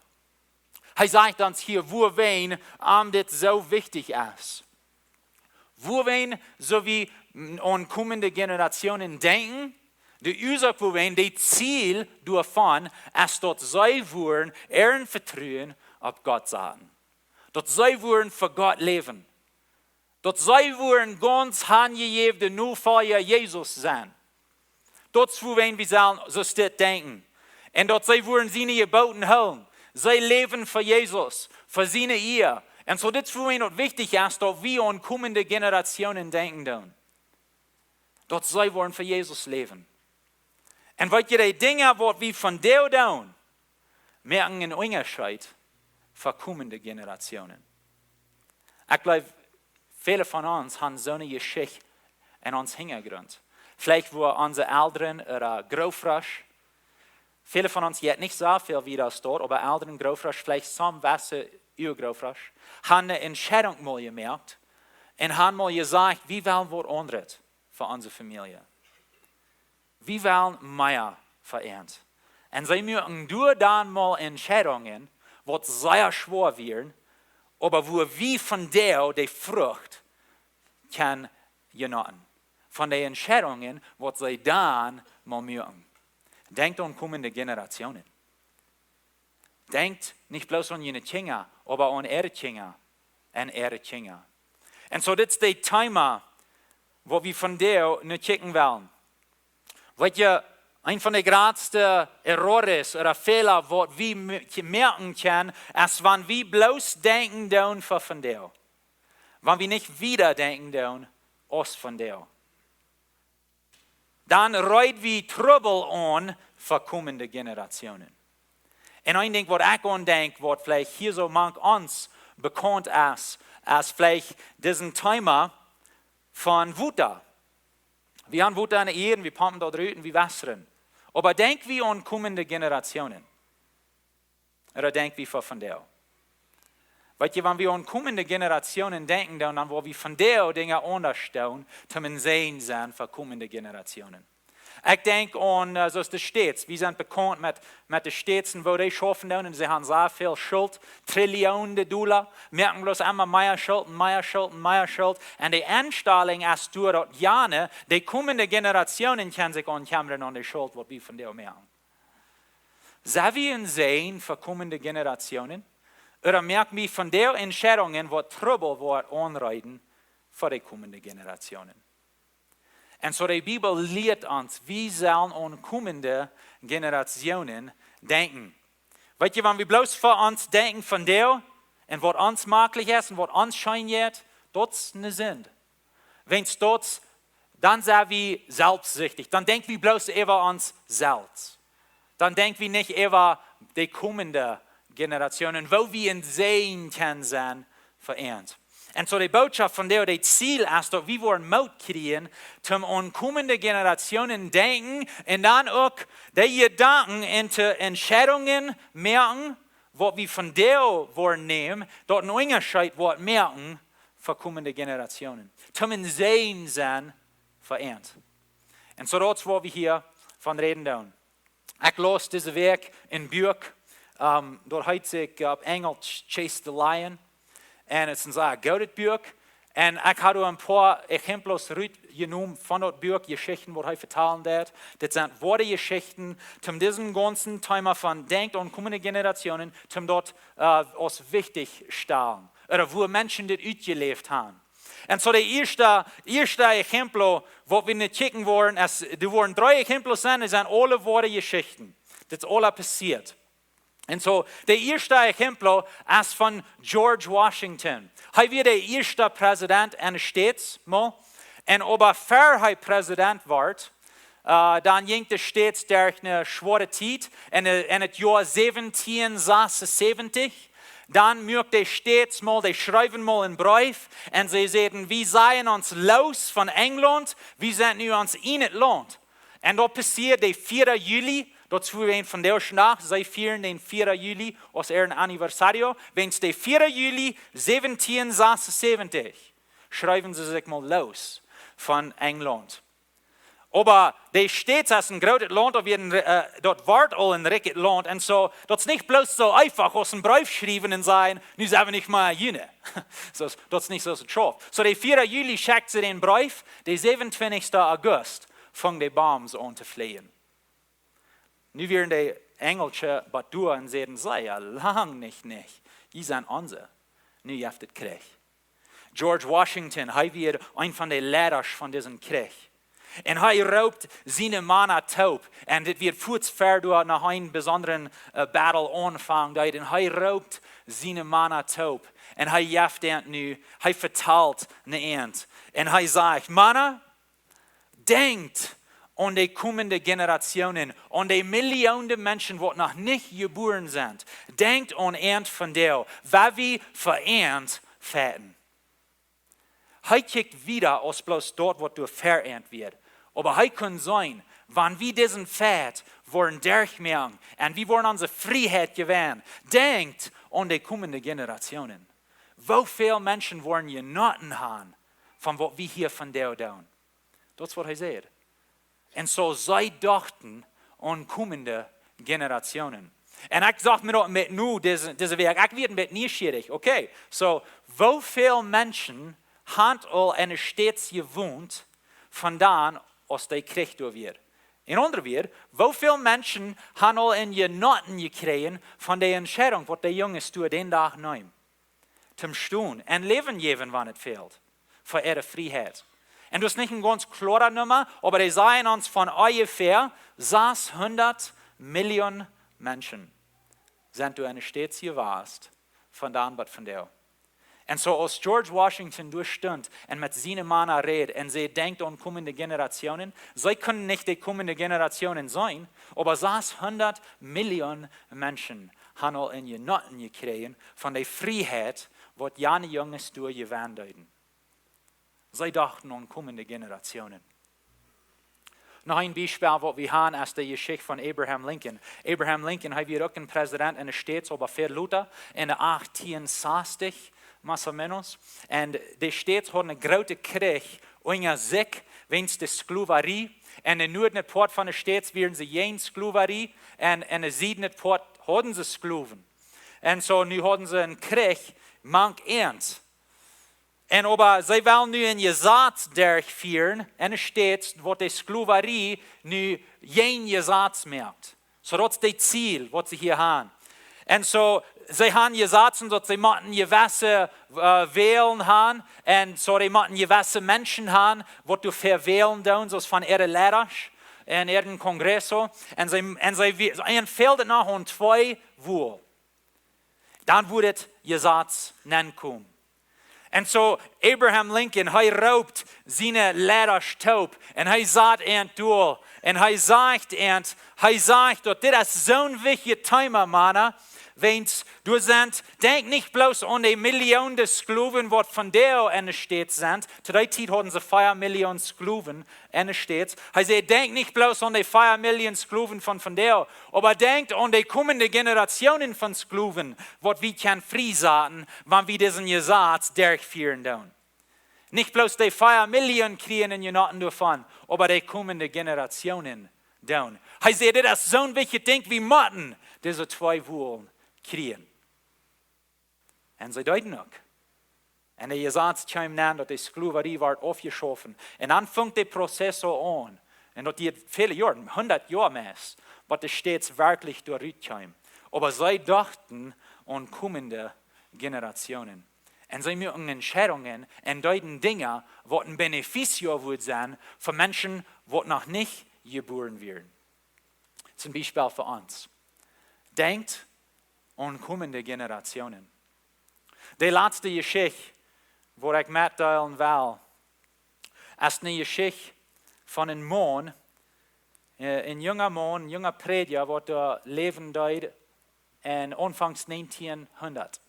Hee sajcht ons hia, wuawäajen am dit soo wichtich es. Wuawäajen sull wie aun kommende Generationen denkjen? De Uasoak wuawäajen, de Ziel doavon es, daut see wudden äa Vetruen opp Gott saten. Daut see wudden fa Gott läwen. Daut see wudden gaunz hanjejäwne Nofolja Jesus sennen. Daut es wuawäajen wie sellen soo stets denkjen. Un daut see wudden siene Jeboten hoolen. See läwen fa Jesus, fa siene Ea. Un soo, dit es wuawäajen daut wichtich es, daut wie aun kommende Generationen denkjen doonen. Daut see wudden fa Jesus läwen. Un weet jie, de Dinja, waut wie vondoag doonen, moaken een Unjascheet fa kommende Generationen. Ekj jleew, Väle von ons han soone Jeschicht en ons Hinjagrunt. Veleicht wua onse Elren ooda Grootvodasch, väle von ons jeit nich soo väl wieda aus daut, oba Elren, Grootvodasch, veleicht soone wesse Uagrootvodasch, han eene Entscheidunk mol jemoakt un han mol jesajcht: "Wie wellen waut aundret fa onse Famielje. Wie wellen mea fa ons." Un see muaken doa dan mol Entscheidungen, waut sea schwoa wieren, oba wua wie vondoag de Frucht kjennen jenoten. Von de Entscheidungen, waut see dan mol muaken. Denkjt aun komende Generationen. Denkjt nich bloos aun june Kjinja, oba aun äare Kjinja un äare Kjinja. Un soo, dit es daut Thema, waut wie vondoag nu kjikjen wellen. Weet jie, een von de jratste errores ooda Fäla, waut wie m-, moaken kjennen, es wan wie bloos denkjen doonen fa vondoag. Wan wie nich wieda denkjen doonen aus vondoag, dan reed wie Trubbel aun fa komende Generationen. Un een Dinkj, waut ekj aun denkj, waut veleicht hia soo mank ons bekaunt es, es veleicht disen Thema von Wota. Wie han Wota enne Ieed, wie pompen daut rut un wie wotren. Oba denkj wie aun komende Generationen? Ooda denkj wie fa vondoag? Weet jie, wan wie aun komende Generationen denkjen, dan, dan woa wie vondoag Dinja aundasch doonen, toom een Säajen sennen fa komende Generationen. Ekj denkj aun, äh, soo aus de States. Wie sent bekaunt met, met de States un woo dee schaufen doonen. Un see han soo väl Schult, Trillionen Dolla, moaken bloos emma mea Schult un mea Schult un mea Schult. Un de Enstalunk es doa, daut jane, de komende Generationen kjennen sikj aun kjemmren aun de Schult, waut wie vondoag moaken. Sent wie een Säajen fa komende Generationen? Ooda moak wie vondoag Entscheidungen, waut Trubbel woat aunreiden fa de komende Generationen? Un soo, de Bibel lieet ons, wie sellen aun komende Generationen denkjen. Weet jie, wan wie bloos fa ons denkjen vondoag un waut ons maklich es un waut ons scheen jeit, daut es ne Sind. Wan daut, dan sent wie selfstsichtich. Dan denkj wie bloos äwa ons selfst. Dan denkj wie nich äwa de komende Generationen, woo wie een Säajen kjennen sennen fa an. Un soo, de Bootschoft vondoag, daut Ziel es, daut wie woaren Moot kjrieen, toom aun komende Generationen denkjen un dan uk de Jedanken un de Entscheidungen moaken, waut wie vondoag woaren nämen, daut een Unjascheet woat moaken fa komende Generationen. Toom een Säajen sennen fa an. Un soo, daut es waut wie hia von räden doonen. Ekj laus dise Wäakj een Buak, ähm, daut heet sikj, äh, opp Enjlisch Chase the Lion. Un et es een sea goodet Buak. Un ekj hab een poa ejemplos rutjenomen von daut Buak, Jeschichten, waut hee vetalen deed. Dit sent woare Jeschichten, toom disen gaunzen Thema von denkjt aun komende Generationen, toom daut, äh, aus wichtich stalen. Ooda woo Menschen dit utjeläft haben. Un soo, de ieeschte, ieeschte Ejemplo, waut wie nu kjikjen woaren, es, doa woaren dree Ejemplos sennen, dee sent aule woare Jeschichten. Dit es aula passieet. Un soo, de ieeschte Ejemplo es von George Washington. Hee wia de ieeschte President enne States, mol. Un oba ver hee President wort, äh, dan jinkj de States derch ne schwoare Tiet. En, äh, en daut Joa säwentieen sasunsebentich, dan muak de States mol, dee schreewen mol een Breef un see säden: "Wie sajen ons loos von Enjlaunt, wie sent nu ons ieejnet Launt." Un daut passieed de vieede Juli, daut es wua wie vondoag, see fieren dän vieede Juli aus äaren Aniversario, wiels de vieede Juli säwentieen sasunsebentich schreewen see sikj mol loos von Enjlaunt. Oba de States es een grootet Launt, oba wie een, äh, daut wort aul een rikjet Launt. Un soo, daut es nich bloos soo eefach aus een Breef schriewen un sajen: "Nu sent wie nich mea june." Soo, daut es nich soo aus et schauft. Soo, de vieede Juli schekjt see dän Breef, de säwentwintichste August fungen de Bombs aun to fleajen. Nu wieren de Enjelsche bat doa un säden: "Sea lang nich, nich. Jie sent onse." Nu jeft et Kjrich. George Washington, hee wia een von de Leidasch von disen Kjrich. Un hee roopt siene Mana toop. Un dit wia fuaz ver doa noch een besondren, äh, Battle aunfangen deed. Un hee roopt siene Mana toop. Un hee jeft an nu, hee vetalt an an. Un hee sajcht: "Mana, denkjt aun de komende Generationen, aun de Millionen Menschen, waut noch nich jebuaren sent. Denkjt aun an vondoag, wua wie fa an fechten." Hee kjikjt wieda aus bloos daut, waut doa ver an wia. Oba hee kunn seenen, wan wie disen Fäd woaren derchmoaken un wie woaren onse Frieheit jewennen, denkjt aun de komende Generationen. Woo väl Menschen woaren jenoten haben von waut wie hia vondoag doonen? Daut es waut hee sajcht. Un soo see dochten aun komende Generationen. Un ekj sach mie daut met nu, dise, dise Wäakj, ekj wia een bät nieschierich. Okay, soo, woo väl Menschen haben aul enne States jewont, von dan aus dee Kjrich doa wia? En aundre Wieed, woo väl Menschen haben aul een Jenoten jekjräajen von de Entscheidunk, waut de Junges doa dän Dach neemen? Toom stonen un Läwen jäwen, wan et fält, fa äare Frieheit. Un daut es nich een gaunz kloare Numma, oba dee sajen ons von onjefäa sashundat Millionen Menschen sent doa enne States jewast, von dan bat vondoag. Un soo aus George Washington doa stunt un met siene Mana räd un säd: "Denkjt aun komende Generationen", see kunnen nich de komende Generationen seenen, oba sashundat Millionen Menschen haben aul een Jenoten jekjräajen von de Frieheit, waut jane Junges doa jewennen deeden. See dochten aun komende Generationen. Noch een Biespel, waut wie haben, es de Jeschicht von Abraham Lincoln. Abraham Lincoln, hee wia uk een Präsident enne States, oba väl lota, enne achtieen sastich, más o menos. Un de States hauden een grooten Kjrich unja sikj wäajen de Sklowarie. Un enne Nuaden Poat von de States wieren see jäajen Sklowarie. Un enne Sieden Poat hauden see Sklowen. Un soo, nu hauden see een Kjrich mank an. Un oba see wellen nu een Jesaz derchfieren enne States, waut de Sklowarie nu jäajen Jesaz moakt. Soo daut es daut Ziel, waut see hia haben. Un soo, see haben Jesazen, daut see motten jewesse, äh, Wälen haben. Un soo, dee motten jewesse Menschen haben, waut doa fa wälen doonen, soo aus von äare Leaders un äaren Congreso. Un see, un see, wie-, an fäld et noch aun twee Wieed. Dan wudd et Jesaz nenkomen. Un soo Abraham Lincoln, hee roopt siene Leaders toop un hee sajcht an doa, un hee sajcht an, hee sajcht daut dit es soon wichtjet Thema, Mana, wäajen doa sent, denkjt nich bloos aun de Millionen Sklowen, waut vondoag enne States sent. To dee Tiet hauden see vea Millionen Sklowen enne States. Hee säd: "Denkjt nich bloos aun de vea Millionen Sklowen von vondoag, oba denkjt aun de komende Generationen von Sklowen, waut wie kjennen friesaten, wan wie disen Jesaz derchfieren doonen." Nich bloos de vea Millionen kjrieen een Jenoten doavon, oba de komende Generationen doonen. Hee säd: "Dit es soon wichtjet Dinkj, wie motten dise twee Wieed kjrieen." Un see deeden uk. Un de Jesaz kjeem aun, daut de Sklowarie wort aufjeschauft. Un dan funk de Prozess aun. Un daut dieed väle Joaren, hundat Joa meist, waut de States werkjlich doa rut kjeem. Oba see dochten aun komende Generationen. Un see muaken Entscheidungen un deeden Dinja, waut een Beneficio wudd sennen fa Menschen, waut noch nich jebuaren wieren. Toom Biespel fa ons. Denkjt aun komende Generationen. De latste Jeschicht, waut ekj metdeelen well, es eene Jeschicht von een Maun, äh, een junga Maun, een junga Prädja, waut doa läwen deed en aunfangs negentienhundat.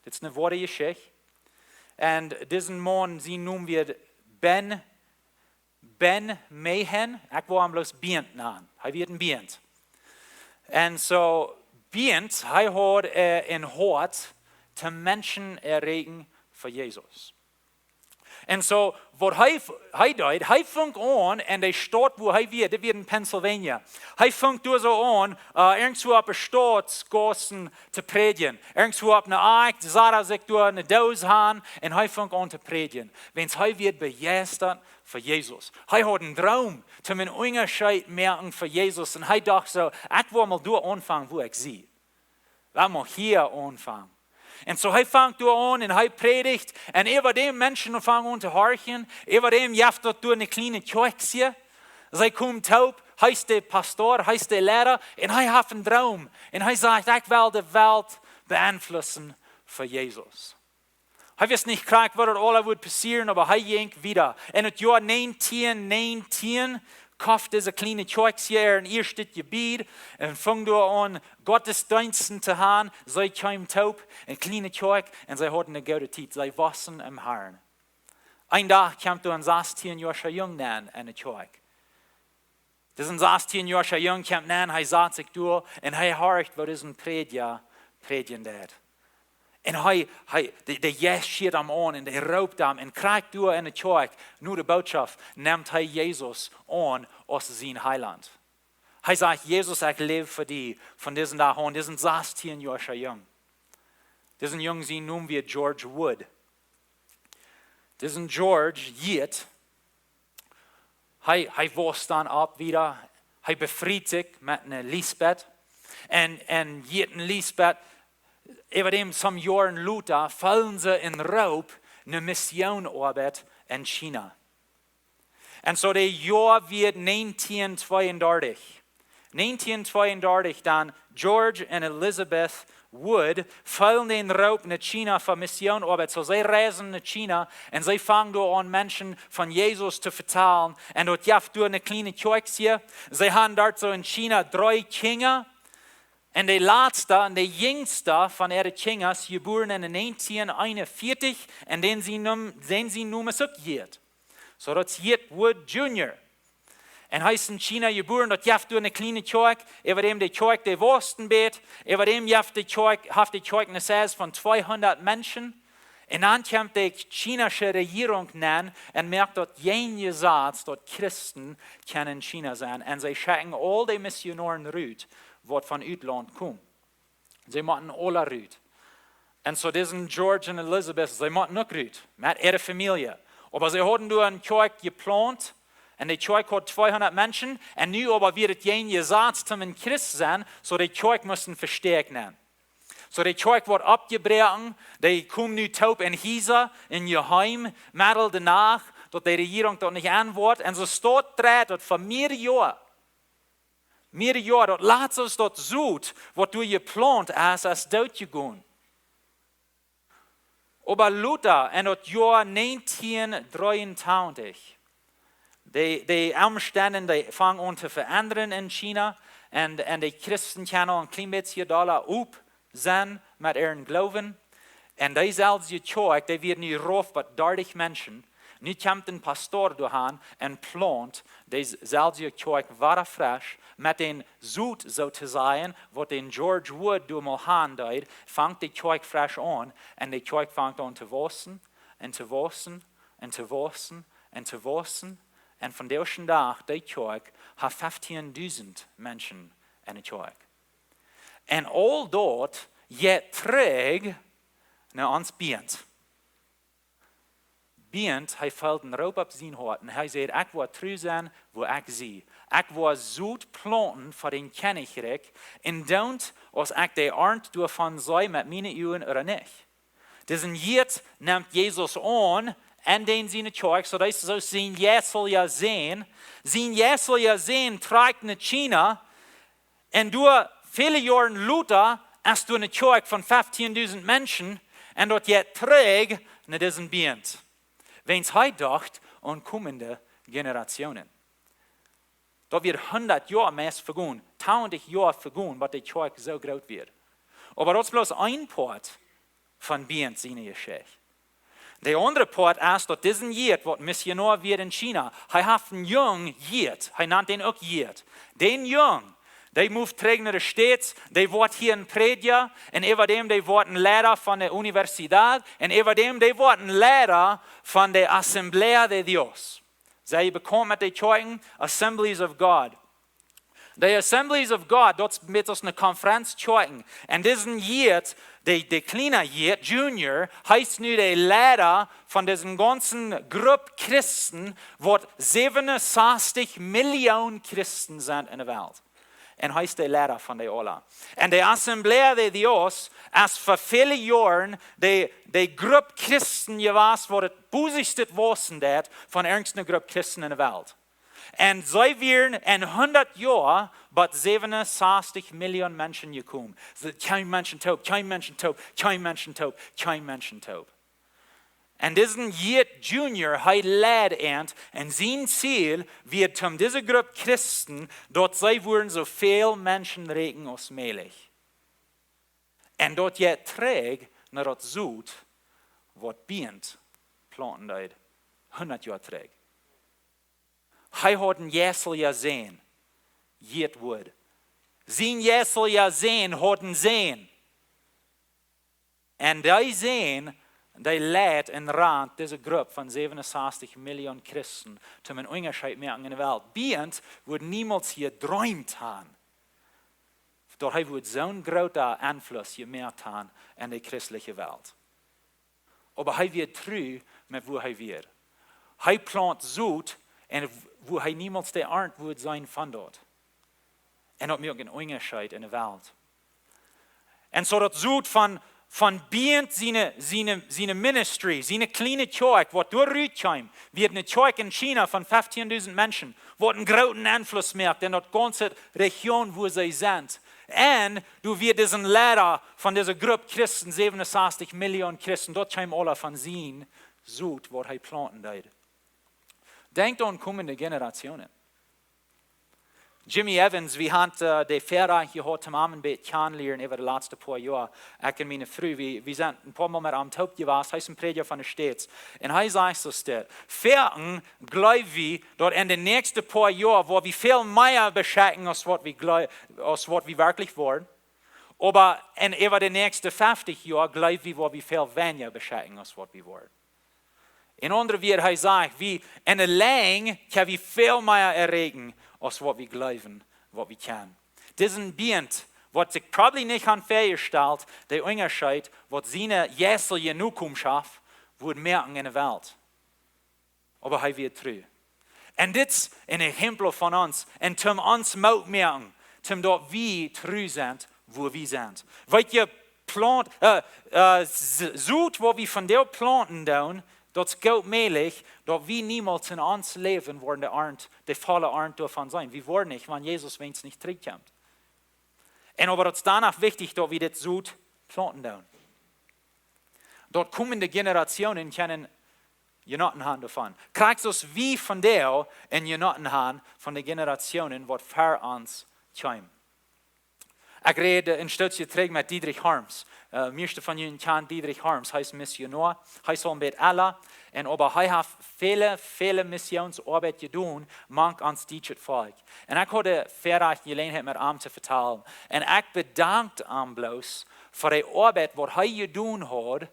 Dit es eene woare Jeschicht. Un disen Maun, sien Nomen wia Ben Ben Mahan, ekj well am bloos Bient nanen. Hee wia een Bient. Un soo, Bient, hee haud, äh, een Hoat toom Menschen erreichen fa Jesus. Un soo, waut hee, hee deed, hee funk aun en de Staut, wua hee wia, dit wia en Pennsylvania. Hee funk doa soo aun, äh, irjentwua opp de Stautsgaussen to prädjen. Irjentwua opp eene Akj, sat hee sikj doa eene Doos aun un hee funk aun to prädjen. Wäajen hee wia bejeistat fa Jesus. Hee haud een Droom, toom een Unjascheet moaken fa Jesus. Un hee docht soo: "Ekj well mol doa aunfangen, wua ekj sie. Lot mol hia aunfangen." Un soo, hee fangt doa aun un hee prädicht. Un äwa däm Menschen fangen aun to horchen. Äwa däm jeft daut doa een kjlienet Kjoakjsje. See komen toop, hee es de Pastor, hee es de Liera. Un hee haft een Droom. Un hee sajcht: "Ekj well de Welt beeinflussen fa Jesus." Hee wist nich krakjt, waut daut aula wudd passieren, oba hee jinkj wieda. En daut Joa negentieen negentieen koft dise kjliene Kjoakj hia äa ieeschtet Jebied un funk doa aun Gottesdeensten to haben. See kjeemen toop, eene kjliene Kjoakj, un see hauden eene goode Tiet. See wossen em Harn. Een Dach kjemt doa een sastieenjoascha Jung nenn enne Kjoakj. Dis sastieenjoascha Jung kjemt nenn, hee sat sikj doa un hee horcht, waut dis Prädja prädjen deed. Un hee, hee, de, de Jeist schieet am aun un dee roopt am un krakjt doa enne Kjoakj, no de Bootschoft, nemt hee Jesus aun aus sien Heiland. Hee sajcht: "Jesus, ekj läw fa die von disen Dach aun." Dis sastieenjoascha Jung. Dis Jung sien Nomen wia George Wood. Dis George, Jid, hee, hee woss dan opp wada. Hee befriet sikj met ne Lisbeth. Un, un Jid un Lisbeth, äwa däm some Joaren lota, feelen see een Roop no Missionoabeit en China. Un soo daut Joa wia näajentien tweeundartich. Näajentien tweeundartich dan, George un Elizabeth Wood feelen dän Roop no China fa Missionoabeit. Soo see reisen no China un see fangen doa aun Menschen von Jesus to vetalen. Un doa jeft doa ne kjliene Kjoakj. See han doa soo en China dree Kjinja. Un de latsta un de jinjsta von äare Kjinja es jebuaren en näajentien eenunvieetich. Un dän sien Nom-, dän sien Nomen es uk Jid. Soo daut es Jid Wood Junior. Un hee es en China jebuaren, doa jeft doa ne kjliene Kjoakj, äwa däm de Kjoakj dee wossen bät, äwa däm jeft de Kjoakj, haft de Kjoakj ne Size von tweehundat Menschen. Un dan kjemt de chinesche Rejierunk nenn un moakt daut jeen Jesaz, daut Christen kjennen en China sennen. Un see schekjen aul de Missionoaren rut, waut von Utlaunt komen. See motten aula rut. Un soo dis George un Elizabeth, see motten uk rut, met äare Famielje. Oba see hauden doa ne Kjoakj jeplaunt, un de Kjoakj haud tweehundat Menschen, un nu oba wia daut jeen Jesaz toom en Christ sennen, soo de Kjoakj musten vestäakjen. Soo de Kjoakj wort oppjebroaken, dee komen nu toop en Hiesa, en jeheim, medden de Nacht, daut de Rejierunk daut nich aunwoat, un soo stoakj dreid daut fa mearere Joa. Mearere Joa, daut lat soo aus daut Sot, waut doa jeplaunt es, es doot jegonen. Oba lota en daut Joa näajentien dreeuntachentich, de, de Omstend, dee fangen aun to veendren en China, un, un de Christen kjennen aul een kjlien bät dolla opp sennen met äaren Gloowen. Un deeselwje Kjoakj, dee wia nu rauf bie dartich Menschen. Nu kjemt een Pastor doa han un plaunt deeselwje Kjoakj wada fresch, met dän Sot, soo to sajen, waut dän George Wood doa mol han deed, fangt de Kjoakj fresch aun, un de Kjoakj fangt aun to waussen, un to waussen, un to waussen, un to waussen. Un vondoag dän Dach, de Kjoakj haft fefteendusent Menschen en de Kjoakj. Un aul daut jeit trigj no ons Bient. Bient, hee feelt een Roop opp sien Hoat un hee sajcht: "Ekj woa tru sennen, wua ekj sie. Ekj woa Sot plaunten fa dän Kjennichrikj, un doonen aus ekj de Arnt doavon see met miene Uagen ooda nich." Dis Jid nemt Jesus aun en dän siene Kjoakj, soo daut es soo sien jeistelja Sän. Sien jeistelja Sän trakjt no China, un doa väle Joaren lota es doa ne Kjoakj von fefteendusent Menschen, un daut jeit trigj no disen Bient. Wiels hee docht aun komende Generationen. Daut wia hundat Joa meist vegonen, twintich Joa vegonen, waut de Kjoakj soo groot wia. Oba daut es bloos een Poat von Bient siene Jeschicht. De aundre Poat es, daut dis Jid, waut Missionoa wia en China, hee haft een Jung Jid, hee nant dän uk Jid. Dän Jung, dee moved trigj no de States, dee woat hia een Prädja, un äwa däm dee woat een Liera von de Universidad, un äwa däm dee woat een Liera von de Asamblea de Dios. Sie jie bekaunt met de Kjoakjen? Assemblies of God. De Assemblies of God, daut es met aus ne Konferenz Kjoakjen. Un dis Jid, de, de kjliena Jid, Junior, hee es nu de Liera von dise gaunze Grupp Christen, waut säwenunsastich Millionen Christen sent en de Welt. Un hee es de Liera von dee aula. Un de Asamblea de Dios es fa väle Joaren de, de Grupp Christen jewast, waut daut bosischte Waussen deed von irjent ne Grupp Christen en de Welt. Un see wieren en hundat Joa bie säwenunsastich Millionen Menschen jekomen. See, kjeem Mensch toop, kjeem Mensch toop, kjeem Mensch toop, kjeem Mensch toop. Un dis Jid Junior, hee leid an, un sien Ziel wia, om dise Grupp Christen, daut see wudden soo väl Menschen rakjen aus mäajlich. Un daut jeit trigj no daut Sot, waut Bient plaunten deed Hundat Joa trigj. Hee haud een jeistelja Sän, jeit wudd. Sien jeistelja Sän haud een Sän. Un dee Sän, dee leid un rant dise Grupp von 67 Millionen Christen, toom een Unjascheet moaken enne Welt. Bie ons wudd niemols hia jedreemt han, daut hee wudd soon groota Enfluss jemoakt han enne christelje Welt. Oba hee wia tru met wua hee wia. Hee plaunt Sot, un wua hee niemols de Arnt wudd seenen von daut. Un daut moakt een Unjascheet enne Welt. Un soo daut Sot von, von bie ons siene, siene, siene ministry, siene kjliene Kjoakj, waut doa rut kjeem, wia eene Kjoakj en China von 15000 Menschen, waut een grooten Enfluss moakt enne gaunze Region, wua see sent. Un doa wia dise Leida von dise Grupp Christen, 67 Millionen Christen, daut kjeem aula von sien Sot, waut hee plaunten deed. Denkjt aun komende Generationen. Jimmy Evans, wie han, äh, de Väarajcht jehaut, am een bät kjanen lieren äwa de latste poa Joa. Ekj un miene Fru, wie, wie sent een poa Mol met am toop jewast. Hee es een Prädja von de States. Un hee sajcht soo dit: Foaken jleew wie, daut enne näakjste poa Joa woa wie väl mea beschekjen aus waut wie jleew-, aus waut wie werkjlich woaren. Oba en äwa de näakjste 50 Joa jleew wie, woa wie väl weinja beschekjen aus waut wie woaren. En aundre Wieed, hee sajcht, wie enne Lenjd kjenn wie väl mea erreichen aus waut wie jleewen, waut wie kjennen. Dit es een Bient, waut sikj probably nich han väajestalt, de Unjascheet, waut siene jeistelje Nokomschoft wudd moaken enne Welt. Oba hee wia tru. Un dit es een Exempel von ons. Un toom ons Moot moaken, toom daut wie tru sent, wua wie sent. Weet jie, plaunt, äh, äh, S-, Sot, waut wie vondoag plaunten doonen, daut es goot mäajlich, daut wie niemols en ons Läwen woaren de Arnt, de volle Arnt doavon seenen. Wie woaren nich, wan Jesus, wan hee nich trigjkjemt. Un oba daut es dan uk wichtich, daut wie dit Sot plaunten doonen. Daut komende Generationen kjennen Jenoten han doavon. Krakjt soo aus wie vondoag een Jenoten han von de Generationen, waut ver ons kjeemen. Ekj räd, äh, een Stootje trigj met Dietrich Harms. Äh, mieeschte von junt kjanen Dietrich Harms. Hee es Missionoa. Hee es aul een bät ella. Un oba hee haft väle, väle Missionsoabeit jedonen, mank ons dietschet Volkj. Un ekj haud de Väarajcht Jeläajenheit met am to vetalen. Un ekj bedankt am bloos fa de Oabeit, waut hee jedonen haud,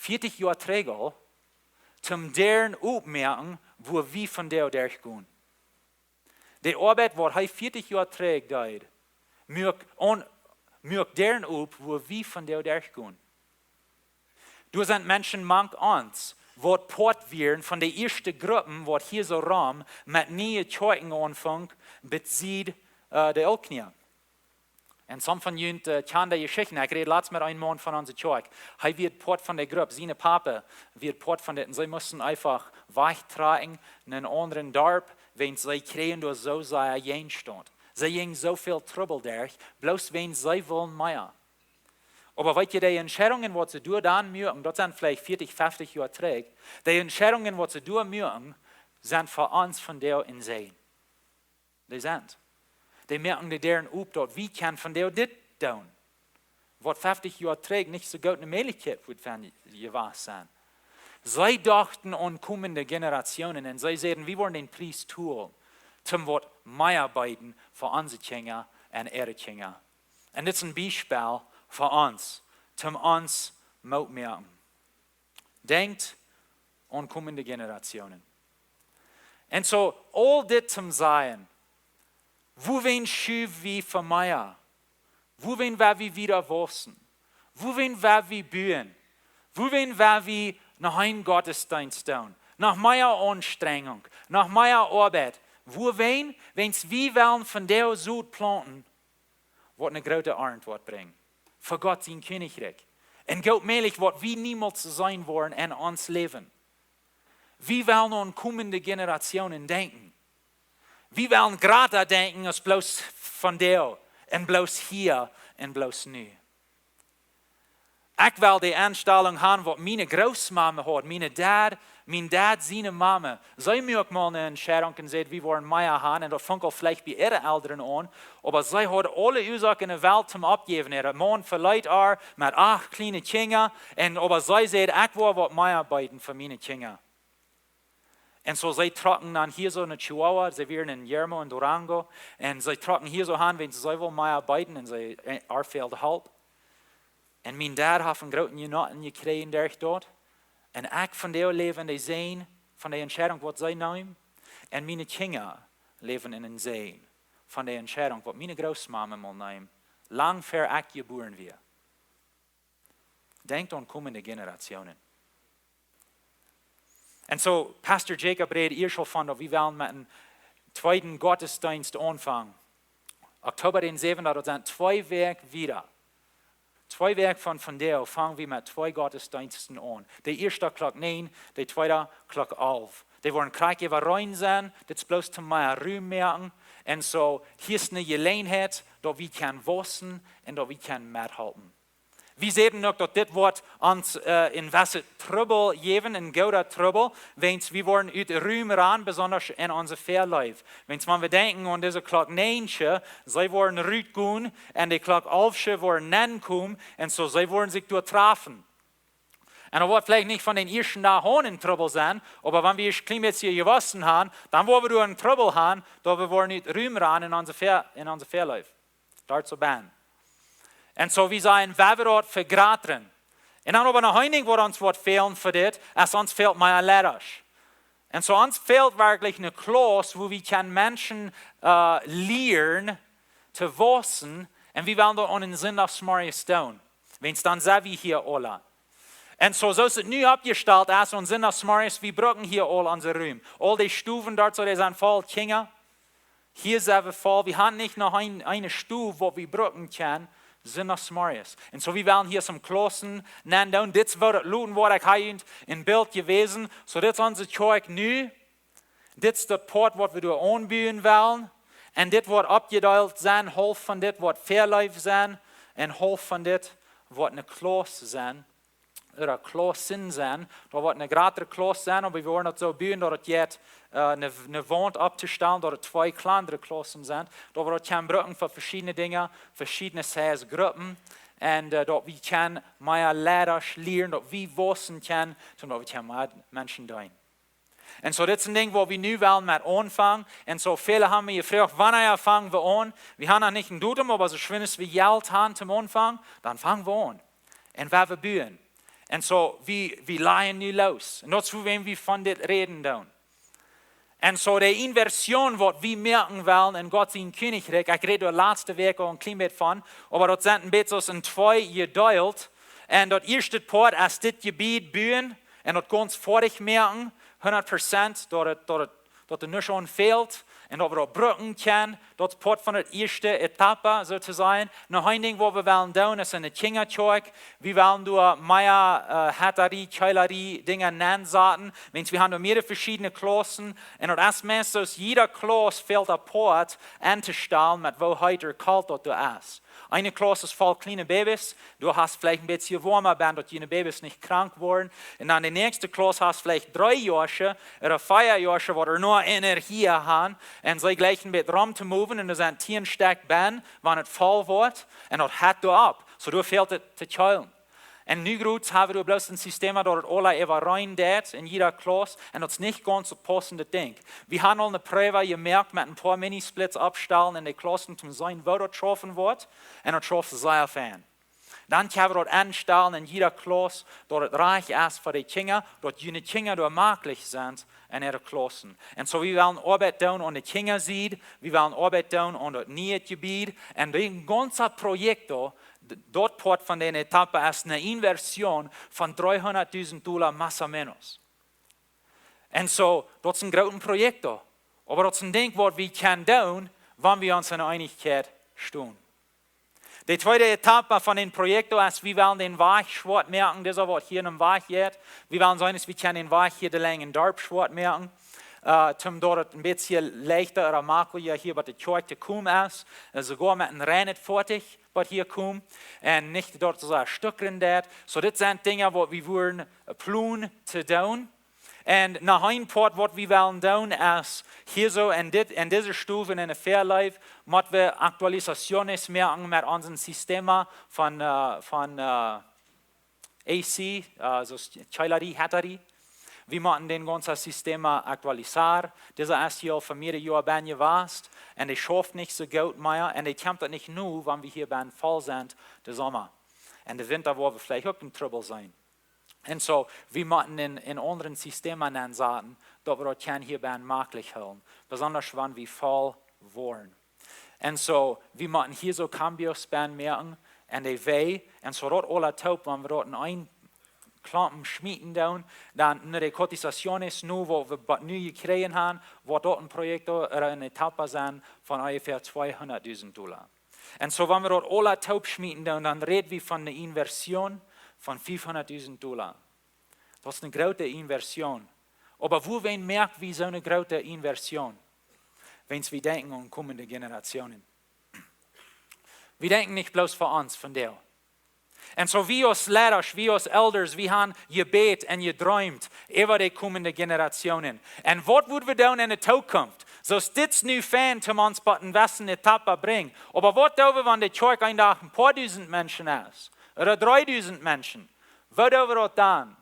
40 Joa trigj aul, toom Däaren opmoaken, wua wie vondoag derchgonen. De Oabeit, waut hee 40 Joa trigj deed, muak aun, muak Däaren op, wua wie vondoag derchgonen. Doa sent Menschen mank ons, waut Poat wieren von de ieeschte Gruppen, waut hia soo rom met niee Kjoakjen aunfungen, besied, äh, de Ooltkolonia. Un some von junt, äh, kjanen de Jeschichten. Ekj räd latst met een Maun von onse Kjoakj. Hee wia Poat von de Grupp, sien Papa wia Poat von dit. Un see musten eefach wajchtrakjen en een aundret Darp, wiels see kjrieejen doa soo sea Jäajenstaunt. See jinjen soo väl Trubbel derch, bloos wiels see wullen mea. Oba weet jie, de Entscheidungen, waut see doa dan muaken, daut sent veleicht 40, 50 Joa trigj. De Entscheidungen, waut see doa muaken, sent fa ons vondoag een Säajen. Dee sent. Dee moaken de Däaren op, daut wie kjennen vondoag dit doonen, waut 50 Joa trigj nich soo goot ne Mäajlichkjeit wudd fa an jewast sennen. See dochten aun komende Generationen un see säden, wie woaren dän Pries tolen, toom waut mea beeden fa onse Kjinja un äare Kjinja. Un dit es een Biespel fa ons, toom ons Moot moaken. Denkjt aun komende Generationen. Un soo, aul dit toom sajen, wuawäajen schuw wie fa mea? Wuawäajen woa wie wieda wausen? Wuawäajen woa wie buen? Wuawäajen woa wie noch een Gottesdeenst doonen? Noch mea Aunstrenjunk, noch mea Oabeit. Wuawäajen? Wiels wie wellen vondoag Sot plaunten, waut ne groote Arnt woat brinjen fa Gott sien Kjennichrikj. Un goot mäajlich, waut wie niemols seenen woaren en ons Läwen. Wie wellen aun komende Generationen denkjen. Wie wellen jrata denkjen aus bloos vondoag un bloos hia un bloos nu. Ekj well de Enstalunk han, waut miene Grootmame haud, miene Dad, mien Dad siene Mame. See muak mol ne Entscheidunk un säd, wie woaren mea han, un daut funk aul veleicht bie äare Elren aun, oba see haud aule Uasoak en de Welt toom oppjäwen. Äa Maun veleet äa met acht kjliene Kjinja, un oba see säd, ekj woa waut mea beeden fa miene Kjinja. Un soo, see trocken dan hia soo no Chihuahua, see wieren en Yermo en Durango, un see trocken hia soo han, wiels see wullen mea oabeiden un see, äh, ar fäld Help. Un mien Dad haft eenen grooten Jenaten jekjräajen derch daut. Un ekj von dee läw en dän Säajen von dee Entscheidunk waut see neemen. Un miene Kjinja läwen en dän Säajen von dee Entscheidunk waut miene Grootmama mol neem, lang ver ekj jebuaren wia. Denkjt aun komende Generationen. Un soo, Pastor Jacob räd ieescht aul von daut wie wellen met eenen tweeden Gottesdienst aunfangen. Oktoba dän säwenden, daut sent twee Wäakj wieda. Twee Wäakj von vondoag fangen wie met twee Gottesdiensten aun. De ieeschta Klock näajen, de tweeda Klock alf. Dee woaren krakjt äwareen sennen, dit es bloos toom mea Rum moaken. Un soo, hia es eene Jeläajenheit daut wie kjennen wausen un daut wie kjennen methalpen. Wie säden uk daut dit woat ons, äh, een bät Trubbel jäwen, een gooda Trubbel, wiels wie woaren ut Rum rannen, besonda en onse Väaleew. Wiels wan wie denkjen aun dise Klock näajen, see woaren rutgonen un de Klock alf woaren nenkomen un soo, see woaren sikj doa trafen. Un daut woat veleicht nich von dän ieeschten Dach aun een Trubbel sennen, oba wan wie ieescht kjlien bät jewossen haben, dan woaren wie doa een Trubbel haben, daut wie woaren ut Rum rannen en onse Vä-, en onse Väaleew. Doa soo bennen. Un soo, wie sellen, wie woaren daut vegrooten. Un dan oba noch een Dinkj waut ons woat fälen fa dit, es ons fält mea Ledasch. Un soo ons fält werkjlich eene Klauss, wua wie kjennen Menschen, äh, lieren to wausen, un wie wellen daut aun eenen Sindachsmorjes doonen. Wiels dan sent wie hia aula. Un soo, soo aus et nu oppjestalt es, aun Sindachsmorjes, wie brucken hia aul onse Rum. Aul dee Stowen doa soo, dee sent voll Kjinja. Hia sent wie voll. Wie haben nich noch een, eene Stow waut wie brucken kjennen Sindachsmorjes. Un soo, wie wellen hia soone Klaussen nenn doonen. Dit es woo daut luten woat, ekj hab junt een Bilt jewäsen. Soo, dit es onse Kjoakj nu. Dit es daut Poat waut wie doa aunbuen wellen. Un dit woat oppjedeelt sennen, haulf von dit woat Väaleew sennen un haulf von dit woat eene Klauss sennen. Ooda Klaussen sennen. Doa woat eene jratre Klauss sennen, oba wie woaren daut soo buen daut et jeit, äh, eene, eene Waunt opptostalen, daut et twee kjlandre Klaussen sent. Daut wie daut kjennen brucken fa veschiedne Dinja, veschiedne Size Gruppen. Un, äh, daut wie kjennen mea Ledasch lieren, daut wie wausen kjennen, soo daut wie kjennen mea Menschen deenen. Un soo, dit es een Dinkj wua wie nu wellen met aunfangen. Un soo, väle haben mie jefroacht, wanea fangen wie aun? Wie haben noch nich een Datum, oba soo schwind aus wie Jelt haben toom aunfangen, dan fangen wie aun. Un wie wellen buen. Un soo, wie, wie lajen nu loos. Un daut es wua wie von dit räden doonen. Un soo, de Inversion waut wie moaken wellen en Gott sien Kjennichrikj, ekj räd doa latste Wäakj aul een kjlien bät von, oba daut sent een bät soo aus en twee jedeelt. Un daut ieeschte Poat es dit Jebied buen un daut gaunz foadich moaken, hundat Prozent, daut et, daut et, daut doa nuscht aun fält un daut wie daut brucken kjennen. Daut es Poat von de ieeschte Etapp, soo to sajen. Noch een Dinkj waut wie wellen doonen, es en de Kjinjakjoakj. Wie wellen doa mea, äh, Hettarie, Kjeelarie, Dinja nensaten. Wiels wie haben doa mearere veschiedne Klaussen. Un daut es meist soo aus jiede Klauss fält apoat auntostonen met woo heet ooda kolt daut doa es. Eene Klauss es voll kjliene Babys, du hast veleicht een bät woama, wan daut june Babys nich krank woaren. Un dan de näakjste Klauss hast veleicht dree Joasche ooda vea Joasche, waut noch Energie haben, un see jlikjen een bät rom to moven, un doa sent tieen Stekj bennen, wan et voll woat, un daut hett doa opp. Soo, doa fält et to kjeelen. Un nu groots haben wie bloos een System, daut et aula äwareen deit en jiede Klauss, un daut es nich gaunz daut paussende Dinkj. Wie haben aul eene Proow jemoakt met een poa Minisplits oppstalen en de Klaussen, om to seenen woo daut schaufen woat, un daut schauft sea fein. Dan kjenn wie daut aunstalen en jiede Klauss, daut et rajcht es fa de Kjinja, daut june Kjinja doa maklich sent en äare Klaussen. Un soo, wie wellen Oabeit doonen aun de Kjinjasied, wie wellen Oabeit doonen aun daut niee Jebied, un daut gaunze Projekt doa, d-, daut Poat von dee Etapp es eene Inversion von dreehundatdusent Dolla más o menos. Un soo, daut es een grootet Projekt doa. Oba daut es een Dinkj waut wie kjennen doonen, wan wie ons en Eenichkjeit stonen. De tweede Etapp von daut Projekt es, wie wellen dän Wajch schwoat moaken, dise waut hia em Wajch jeit. Wie wellen seenen, aus wie kjennen dän Wajch hia de Lenj em Darp schwoat moaken. Äh, om daut et een bät leichta ooda maklicha hia bie de Kjoakj to komen es. Äh, soogoa met een reinet Foatich waut hia kjemt. Un nich daut et soo stukrent deit. Soo, dit sent Dinja waut wie wudden, äh, plonen to doonen. Un noch een Poat waut wie wellen doonen es, hia soo en dit, en dise Stow en de Väaleew, mott wie Aktualisationen moaken met onse Systemen von, äh, von, äh, A C, äh, soo aus Kjeelarie, Hettarie. Wie motten dän gaunzen Sistema actualizar. Dise es hia aul fa mearere Joa benn jewast. Un dee schauft nich soo goot mea. Un dee kjemt daut nich nu, wan wie hia benn voll sent, de Somma. Un de Winta woa wie veleicht uk en Trubbel sennen. Un soo, wie motten en, en aundren Sistema nensaten, daut wie daut kjennen hia benn maklich hoolen. Besonda wan wie voll woaren. Un soo, wie motten hia soo cambios benn moaken. Un dee wee, un soo daut aula toop, wan wie daut en een Klompen schmieten doonen, dan, nu de cotizaciones nu, waut wie bat nu jekjräajen haben, woat daut en Projekt ooda en Etappe sennen von onjefäa tweehundatdusent Dolla. Un soo, wan wie daut aula toop schmieten doonen, dan räd wie von eene Inversion von fiefhundatdusent Dolla. Daut es eene groote Inversion. Oba wuarom moak wie soone groote Inversion? Wan wie denkjen aun komende Generationen. Wie denkjen nich bloos fa ons vondoag. Un soo wie aus Leaders, wie aus Elders, wie haben jebät un jedreemt äwa de komende Generationen. Un waut woa wie doonen en de Tookunft? Soo es dit nu fein, om ons bat eene jewesse Etappe brinjen. Oba waut doo wie, wan de Kjoakj een Dach een poa dusent Menschen es? Ooda dreedusent Menschen? Waut doo wie daut dan?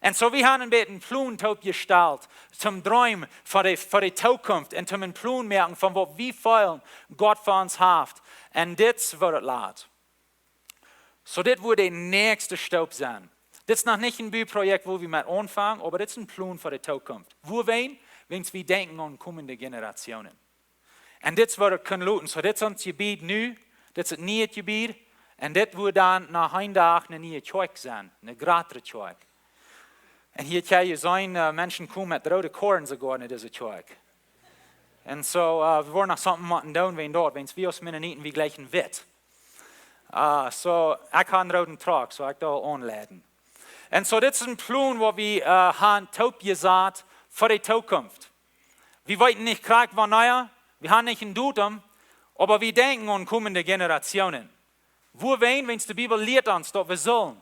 Un soo, wie haben een bät een Plon toopjestalt, toom dreemen fa de, fa de Tookunft un toom een Plon moaken von waut wie feelen, Gott fa ons haft. Un dit es waut et lat. Soo, dit woat de näakjste Staup sennen. Dit es noch nich een Buprojekt, wua wie met aunfangen, oba dit es een Plon fa de Tookunft. Wuarom? Wan wie denkjen aun komende Generationen. Un dit es waut et kaun loten. Soo, dit es ons Jebied nu, dit es daut niee Jebied. Un dit woat dan no een Dach eene niee Kjoakj sennen, eene jratre Kjoakj. Un hia kjenn jie seenen, äh, Menschen komen met roode Koaren soogoa no dise Kjoakj. Un soo, äh, wie woaren noch something motten doonen wäajen daut, wan wie aus Mennoniten, wie jlikjen witt. Äh, soo, ekj hab een rooden Trock, soo ekj doo aunleiden. Un soo, dit es een Plon waut wie, äh, haben toopjesat fa de Tookunft. Wie weeten nich krakjt wanea, wie haben nich een Datum, oba wie denkjen aun komende Generationen. Wuarom? Wan de Bibel lieet ons, daut wie sellen.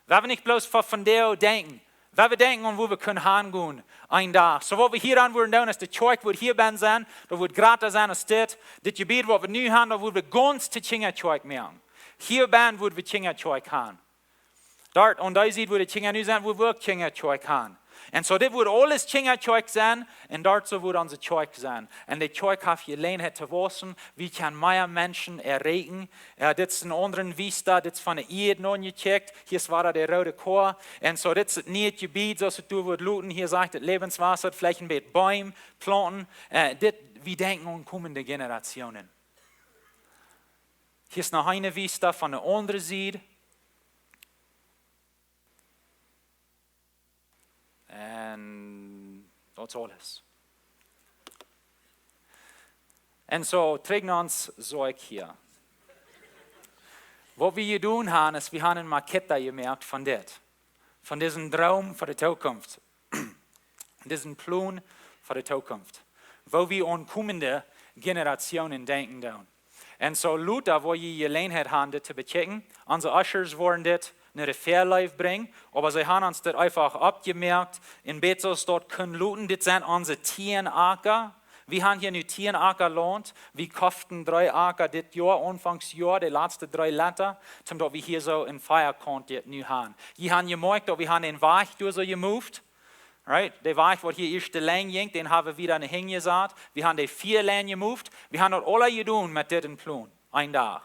Wie haben nich bloos fa vondoag denkjen. Wie haben denkjen aun wua wie kjennen hangonen, een Dach. Soo waut wie hia aun woaren doonen, es de Kjoakj woat hia benn sennen, daut woat jrata sennen aus dit. Dit Jebied waut wie nu haben, daut woa wie gaunz to Kjinjakjoakj moaken. Hia benn woa wie Kjinjakjoakj haben. Doa aun dee Sied, wua de Kjinja nu sent, woa wie uk Kjinjakjoakj haben. Un soo, dit woat aules Kjinjakjoakj sennen, un doa soo woat onse Kjoakj sennen. Un de Kjoakj haft Jeläajenheit to wausen, wie kjennen mea Menschen erreichen. Jo, dit es een aundren Vista, dit es von de Ieed nopp jekjikjt, hia es wada de roode Koa. Un soo, dit es daut niee Jebied, soo aus et doa woat loten, hia sajcht et Lebenswasser, veleicht een bät Beem, Plaunten. Äh, dit, wie denkjen aun komende Generationen. Hia es noch eene Vista von de aundre Sied. Un daut es aules. Un soo, trigj no ons Zeugs hia. Waut wie jedonen haben, es, wie haben een Maquette jemoakt von dit. Von disen Droom fa de Tookunft. Disen Plon fa de Tookunft. Wua wie aun komende Generationen denkjen doonen. Un soo lota woa jie Jeläajenheit haben dit to bekjikjen. Onse Ushers woaren dit no de Väaleef brinjen, oba see haben ons dit eefach oppjemoakt, en bät soo aus daut kunn loten. Dit sent onse tieen Aka. Wie haben hia nu tieen Aka Launt. Wie koften dree Aka dit Joa, Aunfangs Joa, de latste dree Leta, toom daut wie hia soo een Veakaunt dit nu haben. Jie haben jemoakt, daut wie haben een Wajch doa soo jemoved. Right? De Wajch waut hia ieescht de Lenj jinkj, dän haben wie wada hinjesat. Wie haben de Väalien jemoved. Wie haben daut aula jedonen met dit een Plon. Een Dach.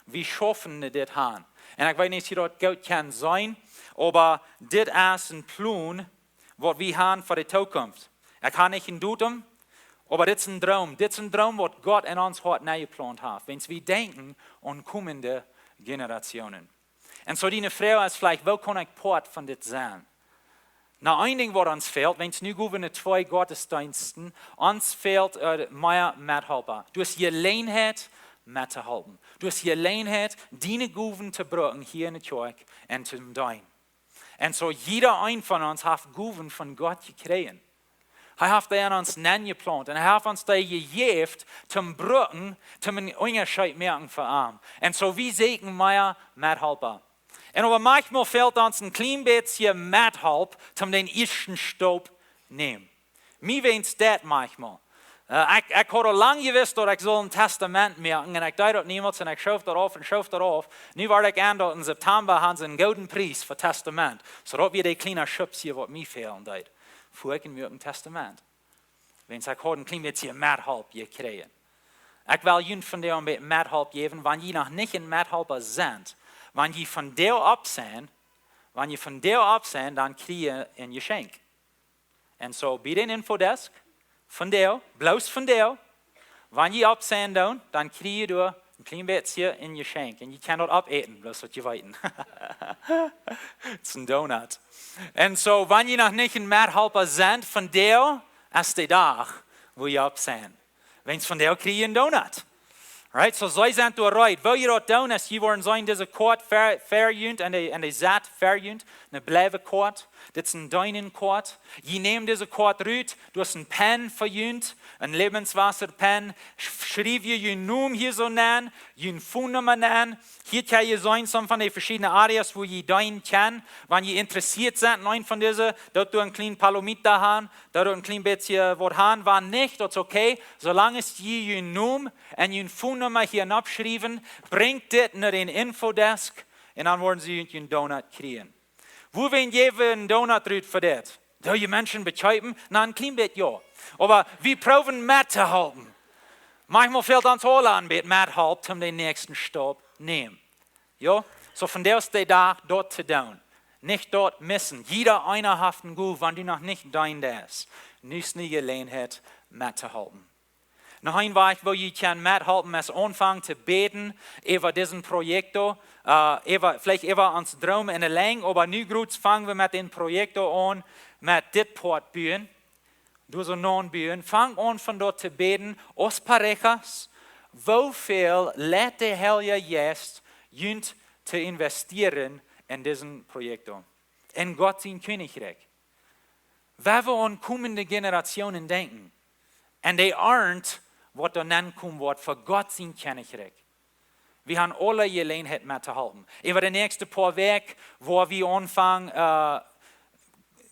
Wie schaufen dit han. Un ekj weet nich aus jie daut goot kjennen seenen, oba dit es een Plon waut wie han fa de Tookunft. Ekj hab nich een Datum, oba dit es een Droom. Dit es een Droom waut Gott en ons Hoat nenjeplaunt haft. Wan wie denkjen aun komende Generationen. Un soo diene Froag es veleicht, woo kaun ekj Poat von dit sennen? Na, een Dinkj waut ons fält, wan wie nu gowen no twee Gottesdeensten, ons fält, äh, mea Methalpa. Du hast Jeläajenheit mettohalpen. Du hast Jeläajenheit, diene Gowen to brucken hia enne Kjoakj un to deenen. Un soo jieda een von ons haft Gowen von Gott jekjräajen. Hee haft dee aun ons nenjeplaunt un hee haft ons dee jejäft toom brucken, toom een Unjascheet moaken fa am. Un soo wie sieekjen mea Methalpa. Un oba maunchmol fält ons een kjlien bät Methalp, toom dän ieeschten Staup nämen. Mie weens daut maunchmol. Äh, ekj, ekj haud aul lang jewist daut ekj sull een Testament moaken un ekj deed daut niemols un ekj schoof daut auf un schoof daut auf. Nu wort ekj enn daut en September hauden see een gooden Pries fa Testament. Soo daut wia de kjliene Schubs hia waut mie fälen deed. Fua ekj un muak een Testament. Wiels ekj haud een kjlien bät Methelp jekjräajen. Ekj well junt vondoag een bät Methelp jäwen, wan jie noch nich een Methelpa sent. Wan jie vondoag opp sent, wan jie vondoag opp sent, dan kjrie jie een Jeschenkj. Un soo bie dän Infodesk, vondoag, bloos vondoag, wan jie opp sent dan, dan kjrie jie doa een kjlien bät een Jeschenkj. Un jie kjennen daut oppäten, bloos daut jie weeten. Daut es een Donut. Un soo, wan jie noch nich een Methelpa sent, vondoag es de Dach, wua jie opp sent. Wiels vondoag kjrie jie een Donut. Right? Soo, see sent doa right. Woo jie daut doonen, es jie woaren seenen, dise Koat ver, ver junt, un dee, un dee sat ver junt, eene blauwe Koat. Dit es een Deenenkoat. Jie nämen dise Koat rut, du hast een Pen fa junt, een Lebenswasserpen. Sch-, schriew jie jun Nomen hia soo nenn, jun Phone Numma nenn. Hia kjenn jie seenen, some von de veschiedne areas, wua jie deenen kjennen. Wan jie interessieet sent en een von dise, doot doa een kjlien palomita han, doot doa een kjlien bät waut han, wan nich, daut es okay. Soo lang aus jie jun Nomen un jun Phone Numma hia oppschriewen, brinjt dit no dän Infodesk un dan woaren see junt een Donut kjrieen. Woo wäa jäwen een Donut rut fa dit? Doo jie Menschen bekjeepen? Na, een kjlien bät jo. Oba wie proowen mettohalpen. Maunchmol fält ons aula een bät Methelp, om dän näakjsten Staup nämen. Jo? Soo, vondoag es de Dach daut to doonen. Nich daut missen. Jieda eena haft eene Gow, wan du noch nich deenen deist. Nu es eene Jeläajenheit mettohalpen. Noch een Wajch, woo jie kjennen methalpen, es aunfangen to bäden äwa disen Proyecto, äh, äwa, veleicht äwa ons Droom en de Lenjd, oba nu jrod fangen wie met dän Proyecto aun, met dit Poat buen, doa soo no buen. Fang aun von doa to bäden, aus parejas, woo väl leit de Heilje Jeist junt to investieren en disen Proyecto, en Gott sien Kjennichrikj. Wan wie aun komende Generationen denkjen, un de Arnt, waut doa nenn komen woat fa Gott sien Kjennichrikj. Wie haben aule Jeläajenheit mettohalpen. Äwa de näakjste poa Wäakj, wua wie aunfangen, äh,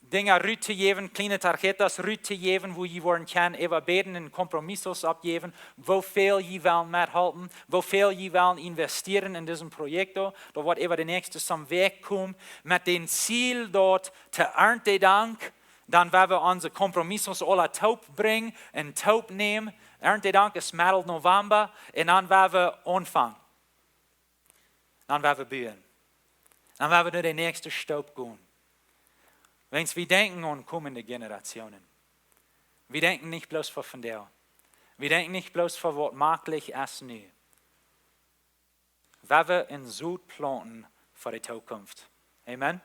Dinja rut to jäwen, kjliene tarjetas rut to jäwen, wua jie woaren kjennen äwa bäden un compromisos oppjäwen, woo väl jie wellen methalpen, woo väl jie wellen investieren en disen Proyecto, daut woat äwa de näakjste some Wäakj komen, met dän Ziel daut to Arnt de Dank, dan woa wie onse compromisos aula toop brinjen un toop nämen. Arnt de Dank es Medel November, un dan woa wie aunfangen. Dan woa wie buen. Dan woa wie no de näakjste Staup gonen. Wiels wie denkjen aun komende Generationen. Wie denkjen nich bloos fa vondoag. Wie denkjen nich bloos fa waut mäajlich es nu. Woa wie een Sot plaunten fa de Zukunft. Amen.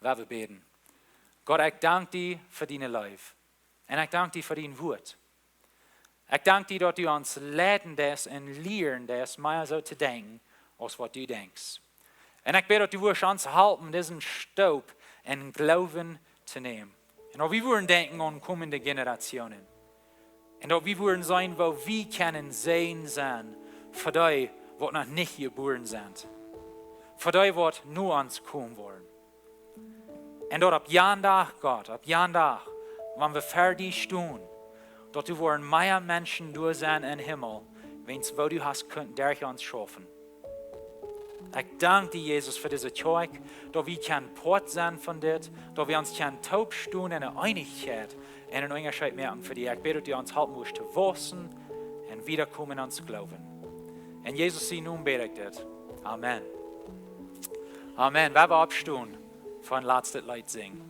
Woa wie bäden. Gott, ekj dank die fa diene Leew. Un ekj dank die fa dien Wuat. Ekj dank die daut du ons leiden deist un lieren deist, mea soo to denkjen aus waut du denkjst. Un ekj bäd daut du wurscht ons halpen, disen Staup en Gloowen to nämen. Un daut wie wudden denkjen aun komende Generationen. Un daut wie wudden seenen, woo wie kjennen Säajen sennen fa dee, waut noch nich jebuaren sent. Fa dee, waut no ons komen woaren. Un daut opp jan Dach, Gott, opp jan Dach, wan wie ver die stonen, daut doa woaren mea Menschen doa sennen em Himmel, wiels woo du hast kunt derch ons schaufen. Ekj dank die, Jesus, fa dise Kjoakj, daut wie kjennen Poat sennen von dit, daut wie ons kjennen toop stonen en de Eenichkjeit un een Unjascheet moaken fa die. Ekj bäd, daut du ons halpen wurscht to wausen un wieda komen en ons Gloowen. En Jesus sien Nomen bäd ekj dit. Amen. Amen. Woa wie oppstonen fa een latstet Leet sinjen.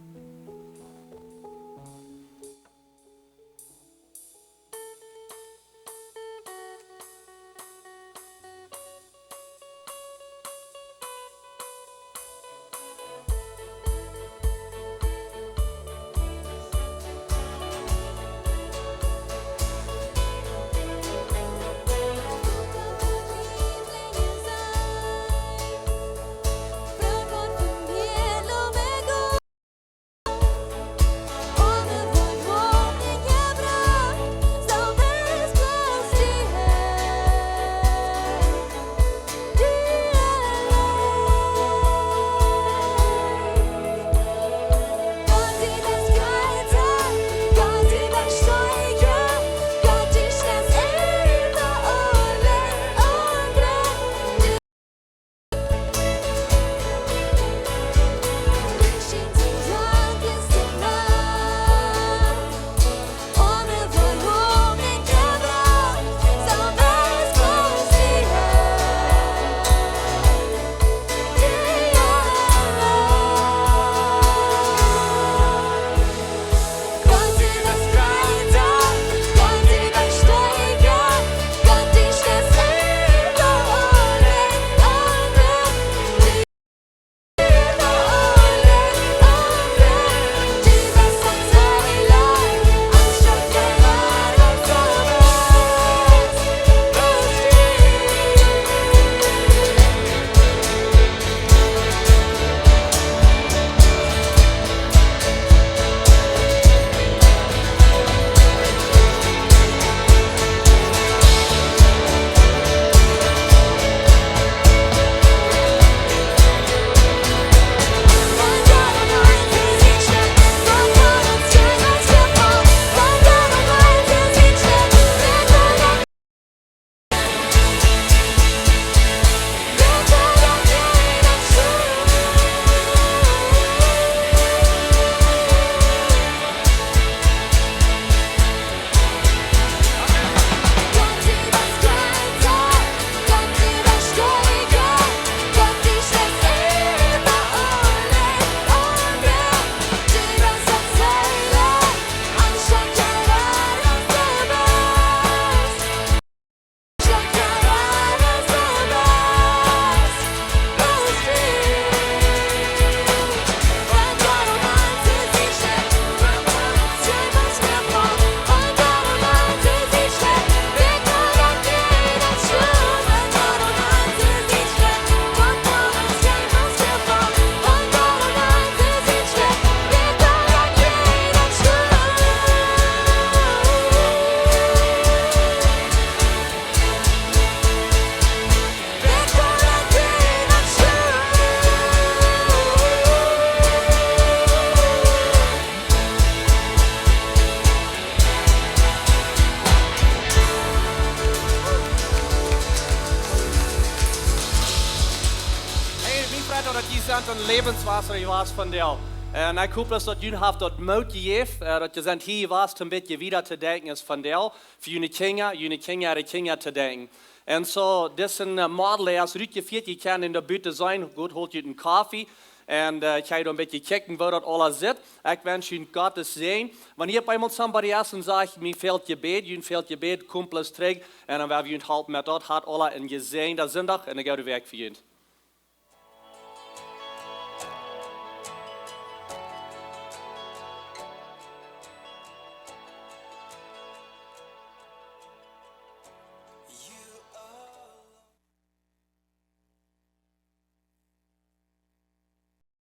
Läwenswota jewast vondoag. Un ekj hop bloos daut junt haft daut Moot jejäft, daut jie sent hia jewast om een bät wieda to denkjen aus vondoag, fa june Kjinja, june Kjinja äare Kjinja to denkjen. Un soo, disen Model es rutjefieet, jie kjennen en de Bute seenen, Gott holt junt een Koffie. Un ekj ha doa een bät jekjikjt woo daut aula sitt. Ekj wensch junt Gottes Säajen. Wan hia opp eemol somebody es un sajcht: Mie fält Jebäd, junt fält Jebäd, komt bloos trigj un dan woa wie junt halpen met daut. Hat aula een jesäajenden Sindach un eene goode Wäakj fa junt.